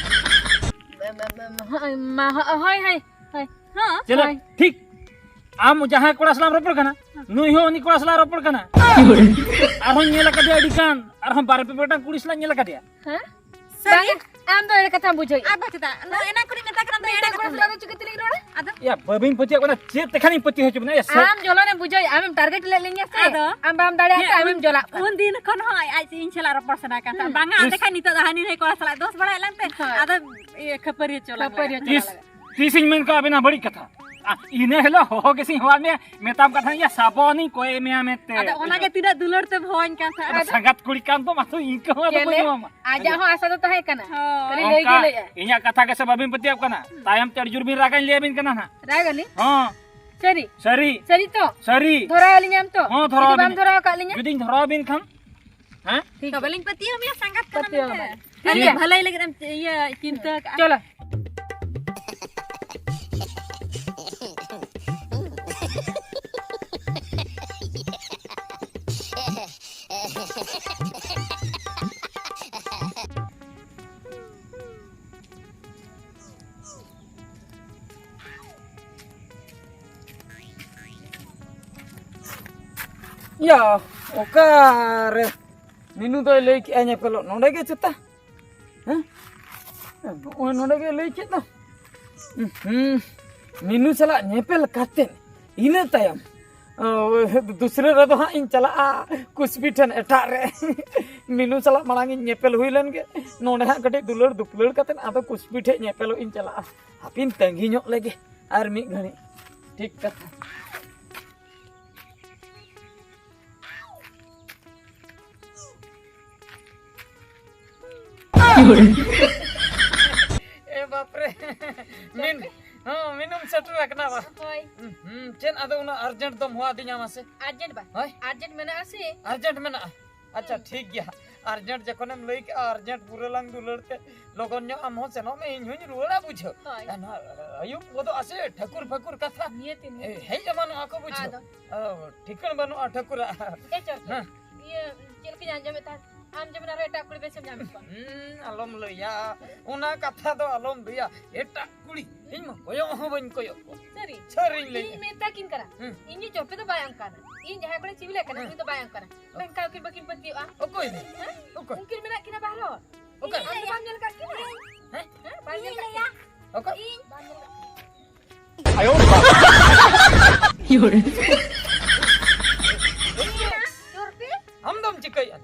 ᱵᱟ-, ᱵᱟ-, ᱵᱟ-, ᱢᱟ-, ᱦᱳᱭ, ᱦᱳᱭ, ᱦᱳᱭ, ᱦᱳᱭ᱾ ᱦᱮᱸ, ᱪᱮᱫ? ᱦᱳᱭ᱾ ᱴᱷᱤᱠ᱾ ᱟᱢ ᱡᱟᱦᱟᱸᱭ ᱠᱚᱲᱟ ᱥᱟᱞᱟᱜ ᱮᱢ ᱨᱚᱯᱚᱲ ᱠᱟᱱᱟ, ᱱᱩᱭ ᱦᱚᱸ ᱩᱱᱤ ᱠᱚᱲᱟ ᱥᱟᱞᱟᱜ ᱨᱚᱯᱚᱲ ᱠᱟᱱᱟ᱾ ᱟᱨᱦᱚᱸᱧ ᱧᱮᱞ ᱟᱠᱟᱫᱮᱭᱟ ᱟᱹᱰᱤ ᱜᱟᱱ, ᱟᱨᱦᱚᱸ ᱵᱟᱨ ᱯᱮ ᱜᱚᱴᱟᱝ ᱠᱩᱲᱤ ᱥᱟᱞᱟᱜ ᱧᱮᱞ ᱟᱠᱟᱫᱮᱭᱟ᱾ ᱦᱮᱸ? ᱥᱟᱹᱨᱤ? ᱵᱟᱝ, ᱟᱢ ᱫᱚ ᱮᱲᱮ ᱠᱟᱛᱷᱟᱢ ᱵᱩᱡᱷᱟᱹᱣᱮᱫᱼᱟ᱾ ᱟᱨ ᱵᱟᱝ ᱪᱮᱫᱟᱜ? ᱱᱚᱣᱟ ᱮᱱᱟᱝ ᱠᱷᱚᱱᱤᱧ ᱢᱮᱛᱟᱭ ᱠᱟᱱᱟ, ᱫᱚ ᱮᱲᱮ ᱢᱤᱫᱴᱟᱝ ᱠᱚᱲᱟ ᱠᱟᱛᱷᱟ᱾ ᱥᱟᱞᱟᱜ ᱫᱚ ᱪᱤᱠᱟᱹ ᱛᱮᱞᱤᱧ ᱨᱚᱲᱟ? ᱟᱫᱚ? ᱭᱟ, ᱵᱟᱹᱵᱤᱱ ᱯᱟᱹᱛᱭᱟᱹᱜ ᱠᱟᱱᱟ, ᱪᱮᱫ ᱛᱮᱠᱷᱟᱱᱤᱧ ᱯᱟᱹᱛᱭᱟᱹᱣ ᱦᱚᱪᱚ ᱵᱤᱱᱟ? ᱭᱟ, ᱥᱟᱹᱨᱤ᱾ ᱟᱢ ᱡᱚᱞᱚᱱᱮᱢ ᱵᱩᱡᱷᱟᱹᱣᱮᱫᱼᱟ, ᱟᱢᱮᱢ ᱴᱟᱨᱜᱮᱴ ᱞᱮᱫ ᱞᱤᱧᱟ ᱥᱮ? ᱟᱫᱚ? ᱟᱢ ᱵᱟᱢ ᱫᱟᱲᱮᱭᱟᱜᱼᱟ ᱦᱮᱸ, ᱛᱮ ᱟᱢᱮᱢ ᱩᱱ, ᱡᱚᱞᱟᱜ ᱠᱟᱱᱟ᱾ ᱩᱱ ᱫᱤᱱ ᱠᱷᱚᱱ ᱦᱚᱸ ᱟᱡ, ᱟᱡ ᱤᱧ ᱥᱟᱞᱟᱜ ᱨᱚᱯᱚᱲ ᱥᱟᱱᱟ ᱠᱟᱱ ᱛᱟᱦᱮᱸᱫ᱾ ᱦᱩᱸ᱾ ᱵᱟᱝᱟ, ᱤᱥ᱾ ᱚᱸᱰᱮ ᱠᱷᱟᱱ ᱱᱤᱛᱚᱜ ᱫᱚ ᱦᱟᱹᱱᱤ ᱱᱟᱹᱭ ᱠᱚᱲᱟ ᱥᱟᱞᱟᱜ ᱫᱳᱥ ᱵᱟᱲᱟᱭᱮᱫ ᱞᱟᱝ ᱛᱮ, ᱦᱳᱭ᱾ ᱟᱫᱚ ᱤᱭᱟᱹ, ᱠᱷᱟᱹᱯᱟᱹᱨᱤ ᱦᱚᱪᱚ ᱞᱟᱝ ᱠᱷᱟᱹᱯᱟᱹᱨᱤ ᱵᱟᱲᱟᱭᱟ᱾ ᱦᱚᱪᱚ ᱤᱥ, ᱞᱟᱝ᱾ ᱛᱤᱥᱤᱧ ᱢᱮᱱ ᱠᱟᱜᱼᱟ ᱟᱵᱤᱱᱟᱜ ᱵᱟᱹᱲᱤᱡ ᱠᱟᱛᱷᱟ? ᱟ, ᱤᱱᱟᱹ ᱦᱤᱞᱳᱜ ᱦᱚᱦᱚ ᱜᱮᱥᱮᱧ ᱦᱚᱦᱚᱣᱟᱫ ᱢᱮᱭᱟ, ᱢᱮᱛᱟᱢ ᱠᱟᱱ ᱛᱟᱦᱮᱸᱫ, "ᱭᱟ, ᱥᱟᱵᱚᱱᱤᱧ ᱠᱚᱭ ᱢᱮᱭᱟ" ᱢᱮᱱᱛᱮ᱾ ᱟᱫᱚ ᱚᱱᱟᱜᱮ ᱛᱤᱱᱟᱹᱜ ᱫᱩᱞᱟᱹᱲ ᱛᱮᱢ ᱦᱚᱦᱚᱧ ᱠᱟᱱ ᱛᱟᱦᱮᱸᱫ᱾ ᱟᱫᱚ ᱟᱫᱚ ᱥᱟᱸᱜᱟᱛ ᱠᱩᱲᱤ ᱠᱟᱱ ᱫᱚ ᱢᱟᱛᱚ ᱤᱱᱠᱟᱹ ᱦᱚᱸ ᱟᱫᱚ ᱪᱮᱫ ᱵᱟᱹᱧ ᱞᱮ? ᱮᱢᱟᱢᱟ᱾ ᱟᱡᱟᱜ ᱦᱚᱸ ᱟᱥᱟ ᱫᱚ ᱛᱟᱦᱮᱸ ᱠᱟᱱᱟ᱾ ᱦᱳᱭ᱾ ᱛᱟᱦᱞᱮ ᱞᱟᱹᱭ ᱜᱮ ᱚᱱᱠᱟ ᱞᱟᱹᱭᱟ᱾ ᱤᱧᱟᱜ ᱠᱟᱛᱷᱟ ᱜᱮᱥᱮ ᱵᱟᱹᱵᱤᱱ ᱯᱟᱹᱛᱭᱟᱹᱣ ᱠᱟᱱᱟ᱾ ᱛᱟᱭᱚᱢ ᱛᱮ ᱟᱹᱰᱤ ᱡᱳᱨ ᱵᱤᱱ ᱨᱟᱜᱟᱧ ᱞᱟᱹᱭ ᱟᱵᱤᱱ ᱠᱟᱱᱟ ᱱᱟᱦᱟᱜ᱾ ᱨᱟᱜᱟᱞᱤᱧ? ᱦᱚᱸ᱾ ᱥᱟᱹᱨᱤ? ᱥᱟᱹᱨᱤ᱾ ᱥᱟᱹᱨᱤ ᱛᱚ? ᱥᱟᱹᱨᱤ᱾ ᱫᱷᱚᱨᱟᱣ ᱟᱹᱞᱤᱧᱟᱢ ᱛᱚ? ᱦᱚᱸ, ᱫᱷᱚᱨᱟᱣ ᱡᱩᱫᱤ ᱵᱟᱢ ᱟᱹᱵᱤᱱ᱾ ᱫᱷᱚᱨᱟᱣ ᱟᱠᱟᱫ ᱞᱤᱧᱟ? ᱡᱩᱫᱤᱧ ᱫᱷᱚᱨᱟᱣ ᱟᱹᱵᱤᱱ ᱠᱷᱟᱱ? ᱦᱮᱸ? ᱴᱷᱤᱠ ᱛᱚᱵᱮ ᱜᱮᱭᱟ᱾ ᱞᱤᱧ ᱯᱟᱹᱛᱭᱟᱹᱣ ᱢᱮᱭᱟ, ᱥᱟᱸᱜᱟᱛ ᱠᱟᱱᱟ ᱯᱟᱹᱛᱭᱟᱹᱣ ᱢᱮᱱᱛᱮ᱾ ᱢᱮ᱾ ᱴᱷᱤᱠ ᱟᱹᱞᱤᱧ ᱜᱮᱭᱟ᱾ ᱵᱷᱟᱹᱞᱟᱹᱭ ᱞᱟᱹᱜᱤᱫ ᱮᱢ ᱤᱭᱟᱹ ᱪᱤᱱᱛᱟᱹ ᱠᱟᱜᱼᱟ᱾ ᱪᱚᱞᱚ᱾ ᱭᱟ, ᱚᱠᱟᱨᱮ ᱢᱤᱱᱩ ᱫᱚᱭ ᱞᱟᱹᱭ ᱠᱮᱜᱼᱟ ᱧᱮᱯᱮᱞᱚᱜ? ᱱᱚᱰᱮ ᱜᱮ ᱪᱮᱛᱟ? ᱦᱮᱸ? ᱱᱚᱜᱼᱚᱭ ᱱᱚᱰᱮ ᱜᱮ ᱞᱟᱹᱭ ᱠᱮᱫ ᱫᱚ᱾ ᱦᱩᱸ, ᱢᱤᱱᱩ ᱥᱟᱞᱟᱜ ᱧᱮᱯᱮᱞ ᱠᱟᱛᱮ ᱤᱱᱟᱹ ᱛᱟᱭᱚᱢ, ᱚ, ᱫᱩᱥᱨᱟᱹ ᱨᱮᱫᱚ ᱦᱟᱸᱜ ᱤᱧ ᱪᱟᱞᱟᱜᱼᱟ ᱠᱩᱥᱵᱤ ᱴᱷᱮᱱ ᱮᱴᱟᱜ ᱨᱮ᱾ ᱢᱤᱱᱩ ᱥᱟᱞᱟᱜ ᱢᱟᱲᱟᱝ ᱤᱧ ᱧᱮᱯᱮᱞ ᱦᱩᱭ ᱞᱮᱱ ᱜᱮ᱾ ᱱᱚᱰᱮ ᱦᱟᱸᱜ ᱠᱟᱹᱴᱤᱡ ᱫᱩᱞᱟᱹᱲ ᱫᱩᱯᱞᱟᱹᱲ ᱠᱟᱛᱮ ᱟᱫᱚ ᱠᱩᱥᱵᱤ ᱴᱷᱮᱡ ᱧᱮᱯᱮᱞᱚᱜ ᱤᱧ ᱪᱟᱞᱟᱜᱼᱟ᱾ ᱦᱟᱯᱮᱧ ᱛᱟᱺᱜᱤ ᱧᱚᱜ ᱞᱮᱜᱮ ᱟᱨ ᱢᱤᱫ ᱜᱷᱟᱹᱲᱤᱡ᱾ ᱴᱷᱤᱠ ᱠᱟᱛᱷᱟ᱾ ᱮ ᱵᱟᱯᱨᱮ᱾ ᱢᱤᱱ-, ᱦᱚᱸ, ᱢᱤᱱᱩᱢ ᱥᱮᱴᱮᱨ ᱟᱠᱟᱱᱟ ᱵᱟ? ᱦᱳᱭ᱾ ᱦᱩᱸ, ᱪᱮᱫ ᱟᱫᱚ ᱩᱱᱟᱹᱜ ᱟᱨᱡᱮᱱᱴ ᱫᱚᱢ ᱦᱚᱦᱚ ᱟᱹᱫᱤᱧᱟ ᱢᱟᱥᱮ? ᱟᱨᱡᱮᱱᱴ ᱵᱟ? ᱦᱳᱭ? ᱟᱨᱡᱮᱱᱴ ᱢᱮᱱᱟᱜᱼᱟ ᱥᱮ? ᱟᱨᱡᱮᱱᱴ ᱢᱮᱱᱟᱜᱼᱟ? ᱟᱪᱪᱷᱟ, ᱦᱩᱸ᱾ ᱴᱷᱤᱠ ᱜᱮᱭᱟ᱾ ᱟᱨᱡᱮᱱᱴ ᱡᱚᱠᱷᱚᱱᱮᱢ ᱞᱟᱹᱭ ᱠᱮᱜᱼᱟ, ᱟᱨᱡᱮᱱᱴ ᱯᱩᱨᱟᱹ ᱞᱟᱝ ᱫᱩᱞᱟᱹᱲ ᱛᱮ ᱞᱚᱜᱚᱱ ᱧᱚᱜ ᱟᱢ ᱦᱚᱸ ᱥᱮᱱᱚᱜ ᱢᱮ, ᱤᱧ ᱦᱚᱸᱧ ᱨᱩᱣᱟᱹᱲᱟ, ᱵᱩᱡᱷᱟᱹᱣ᱾ ᱦᱳᱭ᱾ ᱮᱱᱦᱚᱸ ᱟᱹᱭᱩᱵ ᱜᱚᱫᱚᱜᱼᱟ ᱥᱮ, ᱴᱷᱟᱹᱠᱩᱨ ᱯᱷᱟᱹᱠᱩᱨ ᱠᱟᱛᱷᱟ᱾ ᱱᱤᱭᱟᱹ ᱛᱤᱱ ᱮ, ᱦᱮᱡ ᱮᱢᱟᱱᱚᱜᱼᱟ ᱠᱚ, ᱵᱩᱡᱷᱟᱹᱣ᱾ ᱟᱫᱚ? ᱚ, ᱴᱷᱤᱠᱟᱹᱱ ᱵᱟᱹᱱᱩᱜᱼᱟ ᱴᱷᱟᱹᱠᱩᱨᱟᱜ᱾ ᱮ ᱪᱚᱨ, ᱦᱮᱸ᱾ ᱤᱭᱟᱹ, ᱪᱮᱫ ᱞᱮᱠᱟᱧ ᱟᱸᱡᱚᱢᱮᱫ ᱛᱟᱦᱮᱸᱫ, ᱟᱢ ᱡᱮᱢᱚᱱ ᱟᱨᱚ ᱮᱴᱟᱜ ᱠᱩᱲᱤ ᱵᱮᱥᱮᱢ ᱧᱟᱢᱮᱫ ᱠᱚᱣᱟ᱾ ᱦᱩᱸ, ᱟᱞᱚᱢ ᱞᱟᱹᱭᱟ, ᱚᱱᱟ ᱠᱟᱛᱷᱟ ᱫᱚ ᱟᱞᱚᱢ ᱞᱟᱹᱭᱟ᱾ ᱮᱴᱟᱜ ᱠᱩᱲᱤ ᱤᱧ ᱢᱟ ᱠᱚᱭᱚᱜ ᱦᱚᱸ ᱵᱟᱹᱧ ᱠᱚᱭᱚᱜ ᱠᱚᱣᱟ᱾ ᱥᱟᱹᱨᱤ? ᱥᱟᱹᱨᱤᱧ ᱞᱟᱹᱭᱟ᱾ ᱤᱧ ᱢᱮᱛᱟ ᱠᱤᱱ ᱠᱟᱱᱟ᱾ ᱦᱩᱸ᱾ ᱤᱧ ᱡᱮ ᱪᱚᱯᱮ ᱫᱚ ᱵᱟᱭ ᱚᱱᱠᱟᱱᱟ᱾ ᱤᱧ ᱡᱟᱦᱟᱸᱭ ᱠᱚᱲᱟ ᱪᱤᱵᱤᱞᱮ ᱠᱟᱱᱟ, ᱦᱩᱸ᱾ ᱩᱱᱤ ᱫᱚ ᱵᱟᱭ ᱚᱱᱠᱟᱱᱟ᱾ ᱢᱮᱱᱠᱷᱟᱱ ᱩᱱᱠᱤᱱ ᱵᱟᱹᱠᱤᱱ ᱯᱟᱹᱛᱭᱟᱹᱜᱼᱟ᱾ ᱚᱠᱚᱭ ᱨᱮ? ᱦᱮᱸ? ᱚᱠᱚᱭ? ᱩᱱᱠᱤᱱ ᱢᱮᱱᱟᱜ ᱠᱤᱱᱟ ᱵᱟᱦᱨᱚ᱾ ᱚᱠᱚᱭ? ᱤᱧ ᱟᱢ ᱫᱚ ᱞᱟᱹᱭᱟ᱾ ᱵᱟᱢ ᱧᱮᱞ ᱟᱠᱟᱫ ᱠᱤᱱᱟ? ᱦᱮᱸ? ᱦᱮᱸ? ᱵᱟᱢ ᱧᱮᱞ ᱟᱠᱟᱫ ᱠᱤᱱᱟ? ᱚᱠᱚᱭ? ᱤᱧ ᱵᱟᱢ ᱧᱮᱞ ᱟᱠᱟᱫ ᱠᱤᱱᱟ? ᱟᱭᱳ ᱵᱟᱵᱟ᱾ ᱪᱚᱨᱯᱤ? ᱟᱢ ᱫᱚᱢ ᱪᱤᱠᱟᱹᱭᱮᱫᱼᱟ?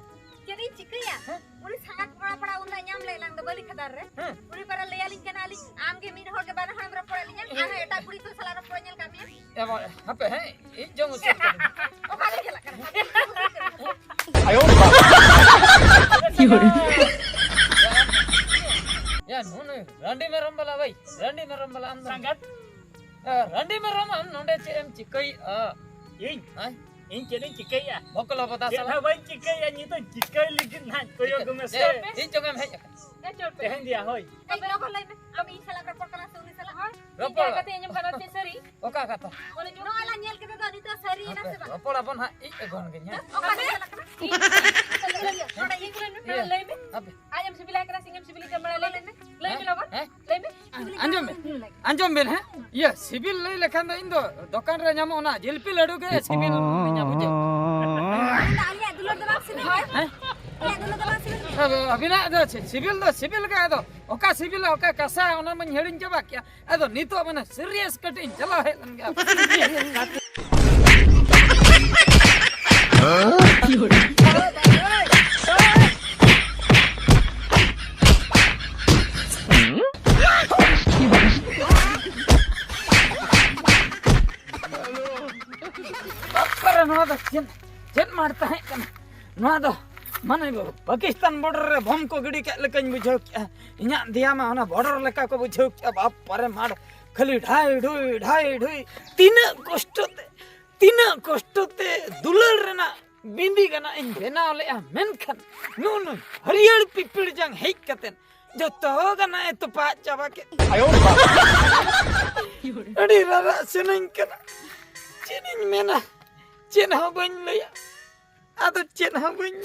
ᱪᱮᱫ ᱤᱧ ᱪᱤᱠᱟᱹᱭᱟ? ᱦᱮᱸ? ᱩᱱᱤ ᱥᱟᱸᱜᱟᱛ ᱯᱟᱲᱟ ᱯᱟᱲᱟ ᱩᱱᱟᱹᱜ ᱧᱟᱢ ᱞᱮᱫ ᱞᱟᱝ ᱫᱚ ᱵᱟᱹᱞᱤ ᱠᱷᱟᱫᱟᱨ ᱨᱮ᱾ ᱦᱮᱸ᱾ ᱩᱱᱤ ᱯᱟᱨᱟ ᱞᱟᱹᱭᱟᱞᱤᱧ ᱠᱟᱱᱟ ᱞᱤᱧ, ᱟᱢ ᱜᱮ ᱢᱤᱫ ᱦᱚᱲ ᱜᱮ ᱵᱟᱨ ᱦᱚᱲᱮᱢ ᱨᱚᱯᱚᱲᱮᱫ ᱞᱤᱧᱟ, ᱟᱨᱦᱚᱸ ᱮᱴᱟᱜ ᱠᱩᱲᱤ ᱠᱚ ᱥᱟᱞᱟᱜ ᱨᱚᱯᱚᱲ ᱧᱮᱞ ᱠᱟᱜ ᱢᱮᱭᱟ᱾ ᱮ ᱵᱟᱵᱟ, ᱦᱟᱯᱮ, ᱦᱮᱸ, ᱤᱧ ᱡᱚᱝ ᱩᱪᱤᱛ ᱠᱟᱹᱱᱟᱹᱧ᱾ ᱚᱠᱟ ᱨᱮ ᱪᱟᱞᱟᱜ ᱠᱟᱱᱟ? ᱟᱭᱳ ᱵᱟᱵᱟ᱾ ᱭᱟ, ᱱᱩᱱᱩ ᱨᱟᱺᱰᱤ ᱢᱮᱨᱚᱢ ᱵᱟᱞᱟ ᱵᱷᱟᱭ, ᱨᱟᱺᱰᱤ ᱢᱮᱨᱚᱢ ᱵᱟᱞᱟ ᱟᱢ ᱫᱚ᱾ ᱥᱟᱸᱜᱟᱛ? ᱮ, ᱨᱟᱺᱰᱤ ᱢᱮᱨᱚᱢ ᱟᱢ ᱱᱚᱰᱮ ᱪᱮᱫ ᱮᱢ ᱪᱤᱠᱟᱹᱭᱮᱫᱼᱟ? ᱤᱧ? ᱦᱮᱸ? ᱤᱧ ᱪᱮᱫ ᱤᱧ ᱪᱤᱠᱟᱹᱭᱮᱫᱼᱟ? ᱵᱚᱠᱞᱚ ᱵᱚᱫᱟ ᱪᱮᱫ ᱥᱟᱞᱟ᱾ ᱦᱚᱸ ᱵᱟᱹᱧ ᱪᱤᱠᱟᱹᱭᱮᱫᱼᱟ, ᱱᱤᱛᱚᱜ ᱪᱤᱠᱟᱹᱭ ᱞᱟᱹᱜᱤᱫ ᱱᱟᱦᱟᱜ ᱠᱚᱭᱚᱜ ᱢᱮᱥᱮ᱾ ᱮ, ᱤᱧ ᱡᱚᱝ ᱮᱢ ᱦᱮᱡ ᱟᱠᱟᱱᱟ᱾ ᱮ, ᱪᱚᱞ ᱯᱮ᱾ ᱛᱮᱦᱮᱧ ᱫᱤᱭᱟ, ᱦᱳᱭ᱾ ᱮ, ᱞᱚᱜᱚᱱ ᱞᱟᱹᱭ ᱢᱮ, ᱟᱢ ᱤᱧ ᱥᱟᱞᱟᱜ ᱨᱚᱯᱚᱲ ᱠᱟᱱᱟ ᱥᱮ ᱩᱱᱤ ᱥᱟᱞᱟᱜ? ᱦᱳᱭ᱾ ᱤᱧ ᱨᱚᱯᱚᱲ᱾ ᱡᱟᱦᱟᱸ ᱠᱟᱛᱷᱟᱧ ᱟᱸᱡᱚᱢ ᱠᱟᱫᱟ, ᱪᱮᱫ ᱥᱟᱹᱨᱤ? ᱚᱠᱟ ᱠᱟᱛᱷᱟ? ᱚᱱᱮ ᱡᱚ-, ᱱᱚᱜᱼᱚᱭ ᱞᱟᱝ ᱧᱮᱞ ᱠᱮᱫᱟ ᱫᱚ, ᱱᱤᱛᱚᱜ ᱥᱟᱹᱨᱤᱭᱮᱱᱟ ᱥᱮ ᱦᱟᱯᱮ, ᱵᱟᱝ? ᱨᱚᱯᱚᱲ ᱟᱵᱚᱱ ᱦᱟᱸᱜ, ᱤᱧ ᱟᱹᱜᱩᱱ ᱜᱤᱧ, ᱦᱮᱸ? ᱚᱠᱟ ᱨᱮ ᱪᱟᱞᱟᱜ ᱠᱟᱱᱟ? ᱤᱧ, ᱤᱧ, ᱱᱚᱰᱮ ᱤᱧ ᱠᱩᱞᱟᱹᱧ ᱢᱮ, ᱤᱭᱟᱹ, ᱞᱟᱹᱭ ᱢᱮ᱾ ᱦᱟᱯᱮ᱾ ᱟᱡ ᱮᱢ ᱥᱤᱵᱤᱞᱟᱭ ᱠᱟᱱᱟ ᱥᱮ ᱤᱧᱮᱢ ᱥᱤᱵᱤᱞᱤᱧ ᱠᱟᱱᱟ, ᱢᱟᱲᱟᱝ ᱞᱟᱹᱭ ᱢᱮ᱾ ᱞᱟᱹᱭ ᱢᱮ ᱞᱚᱜᱚᱱ, ᱦᱮᱸ? ᱞᱟᱹᱭ ᱢᱮ᱾ ᱟᱸᱡᱚᱢ ᱵᱮᱱ, ᱟᱸᱡᱚᱢ ᱵᱮᱱ, ᱦᱮᱸ? ᱤᱭᱟᱹ, ᱥᱤᱵᱤᱞ ᱞᱟᱹᱭ ᱞᱮᱠᱷᱟᱱ ᱫᱚ ᱤᱧ ᱫᱚ ᱫᱚᱠᱟᱱ ᱨᱮ ᱧᱟᱢᱚᱜ ᱚᱱᱟ ᱡᱤᱞᱯᱤ ᱞᱟᱹᱰᱩ ᱜᱮ ᱥᱤᱵᱤᱞ ᱞᱤᱧᱟ, ᱵᱩᱡᱷᱟᱹᱣ? ᱟᱫᱚ ᱟᱞᱮᱭᱟᱜ ᱫᱩᱞᱟᱹᱲ ᱫᱚ ᱵᱟᱝ ᱥᱤᱵᱤᱞ? ᱦᱮᱸ? ᱟᱞᱮᱭᱟᱜ ᱫᱩᱞᱟᱹᱲ ᱫᱚ ᱵᱟᱝ ᱥᱤᱵᱤᱞ? ᱟᱫᱚ ᱟᱹᱵᱤᱱᱟᱜ ᱫᱚ ᱪᱮᱫ ᱥᱤᱵᱤᱞ ᱫᱚ ᱥᱤᱵᱤᱞ ᱜᱮ, ᱟᱫᱚ ᱚᱠᱟ ᱥᱤᱵᱤᱞᱟ, ᱚᱠᱟ ᱠᱟᱥᱟ, ᱚᱱᱟ ᱢᱟᱧ ᱦᱤᱲᱤᱧ ᱪᱟᱵᱟ ᱠᱮᱜᱼᱟ᱾ ᱟᱫᱚ ᱱᱤᱛᱚᱜ ᱢᱟᱱᱮ serious ᱠᱟᱹᱴᱤᱡ ᱤᱧ ᱪᱟᱞᱟᱣ ᱦᱮᱡ ᱞᱮᱱ ᱜᱮ᱾ ᱵᱟᱯᱨᱮ, ᱱᱚᱣᱟ ᱫᱚ ᱪᱮᱫ, ᱪᱮᱫ ᱢᱟᱲ ᱛᱟᱦᱮᱸ ᱠᱟᱱᱟ? ᱱᱚᱣᱟ ᱫᱚ ᱢᱟᱱᱮ ᱯᱟᱠᱤᱥᱛᱟᱱ border ᱨᱮ ᱵᱚᱢ ᱠᱚ ᱜᱤᱰᱤ ᱠᱮᱫ ᱞᱮᱠᱟᱧ ᱵᱩᱡᱷᱟᱹᱣ ᱠᱮᱜᱼᱟ᱾ ᱤᱧᱟᱹᱜ ᱫᱮᱭᱟ ᱢᱟ ᱚᱱᱟ border ᱞᱮᱠᱟ ᱠᱚ ᱵᱩᱡᱷᱟᱹᱣ ᱠᱮᱜᱼᱟ᱾ ᱵᱟᱯᱨᱮ ᱢᱟᱲ, ᱠᱷᱟᱹᱞᱤ ᱰᱷᱟᱭ ᱰᱷᱩᱭ, ᱰᱷᱟᱭ ᱰᱷᱩᱭ᱾ ᱛᱤᱱᱟᱹᱜ ᱠᱚᱥᱴᱚ ᱛᱮ, ᱛᱤᱱᱟᱹᱜ ᱠᱚᱥᱴᱚ ᱛᱮ ᱫᱩᱞᱟᱹᱲ ᱨᱮᱱᱟᱜ ᱵᱤᱸᱫᱤ ᱜᱟᱱᱟᱜ ᱤᱧ ᱵᱮᱱᱟᱣ ᱞᱮᱜᱼᱟ, ᱢᱮᱱᱠᱷᱟᱱ ᱱᱩᱱᱩᱭ ᱦᱟᱹᱨᱭᱟᱹᱲ ᱯᱤᱯᱤᱲ ᱡᱟᱝ ᱦᱮᱡ ᱠᱟᱛᱮ ᱡᱚᱛᱚ ᱜᱟᱱᱟᱜ ᱮ ᱛᱚᱯᱟᱜ ᱪᱟᱵᱟ ᱠᱮᱫ᱾ ᱟᱹᱰᱤ ᱨᱟᱨᱟᱜ ᱥᱟᱱᱟᱧ ᱠᱟᱱᱟ᱾ ᱪᱮᱫ ᱤᱧ ᱢᱮᱱᱟ? ᱪᱮᱫ ᱦᱚᱸ ᱵᱟᱹᱧ ᱞᱟᱹᱭᱟ᱾ ᱟᱫᱚ ᱪᱮᱫ ᱦᱚᱸ ᱵᱟᱹᱧ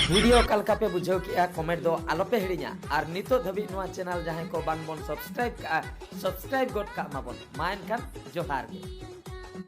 ᱵᱷᱤᱰᱤᱭᱳ ᱚᱠᱟ ᱞᱮᱠᱟ ᱯᱮ ᱵᱩᱡᱷᱟᱹᱣ ᱠᱮᱜᱼᱟ, ᱠᱚᱢᱮᱱᱴ ᱫᱚ ᱟᱞᱚᱯᱮ ᱦᱤᱲᱤᱧᱟ᱾ ᱟᱨ ᱱᱤᱛᱚᱜ ᱫᱷᱟᱹᱵᱤᱡ ᱱᱚᱣᱟ ᱪᱮᱱᱮᱞ ᱡᱟᱦᱟᱸᱭ ᱠᱚ ᱵᱟᱝ ᱵᱚᱱ ᱥᱟᱵᱥᱠᱨᱟᱭᱤᱵ ᱠᱟᱜᱼᱟ, ᱥᱟᱵᱥᱠᱨᱟᱭᱤᱵ ᱜᱚᱫ ᱠᱟᱜ ᱢᱟᱵᱚᱱ᱾ ᱢᱟ ᱮᱱᱠᱷᱟᱱ ᱡᱚᱦᱟᱨ ᱜᱮ᱾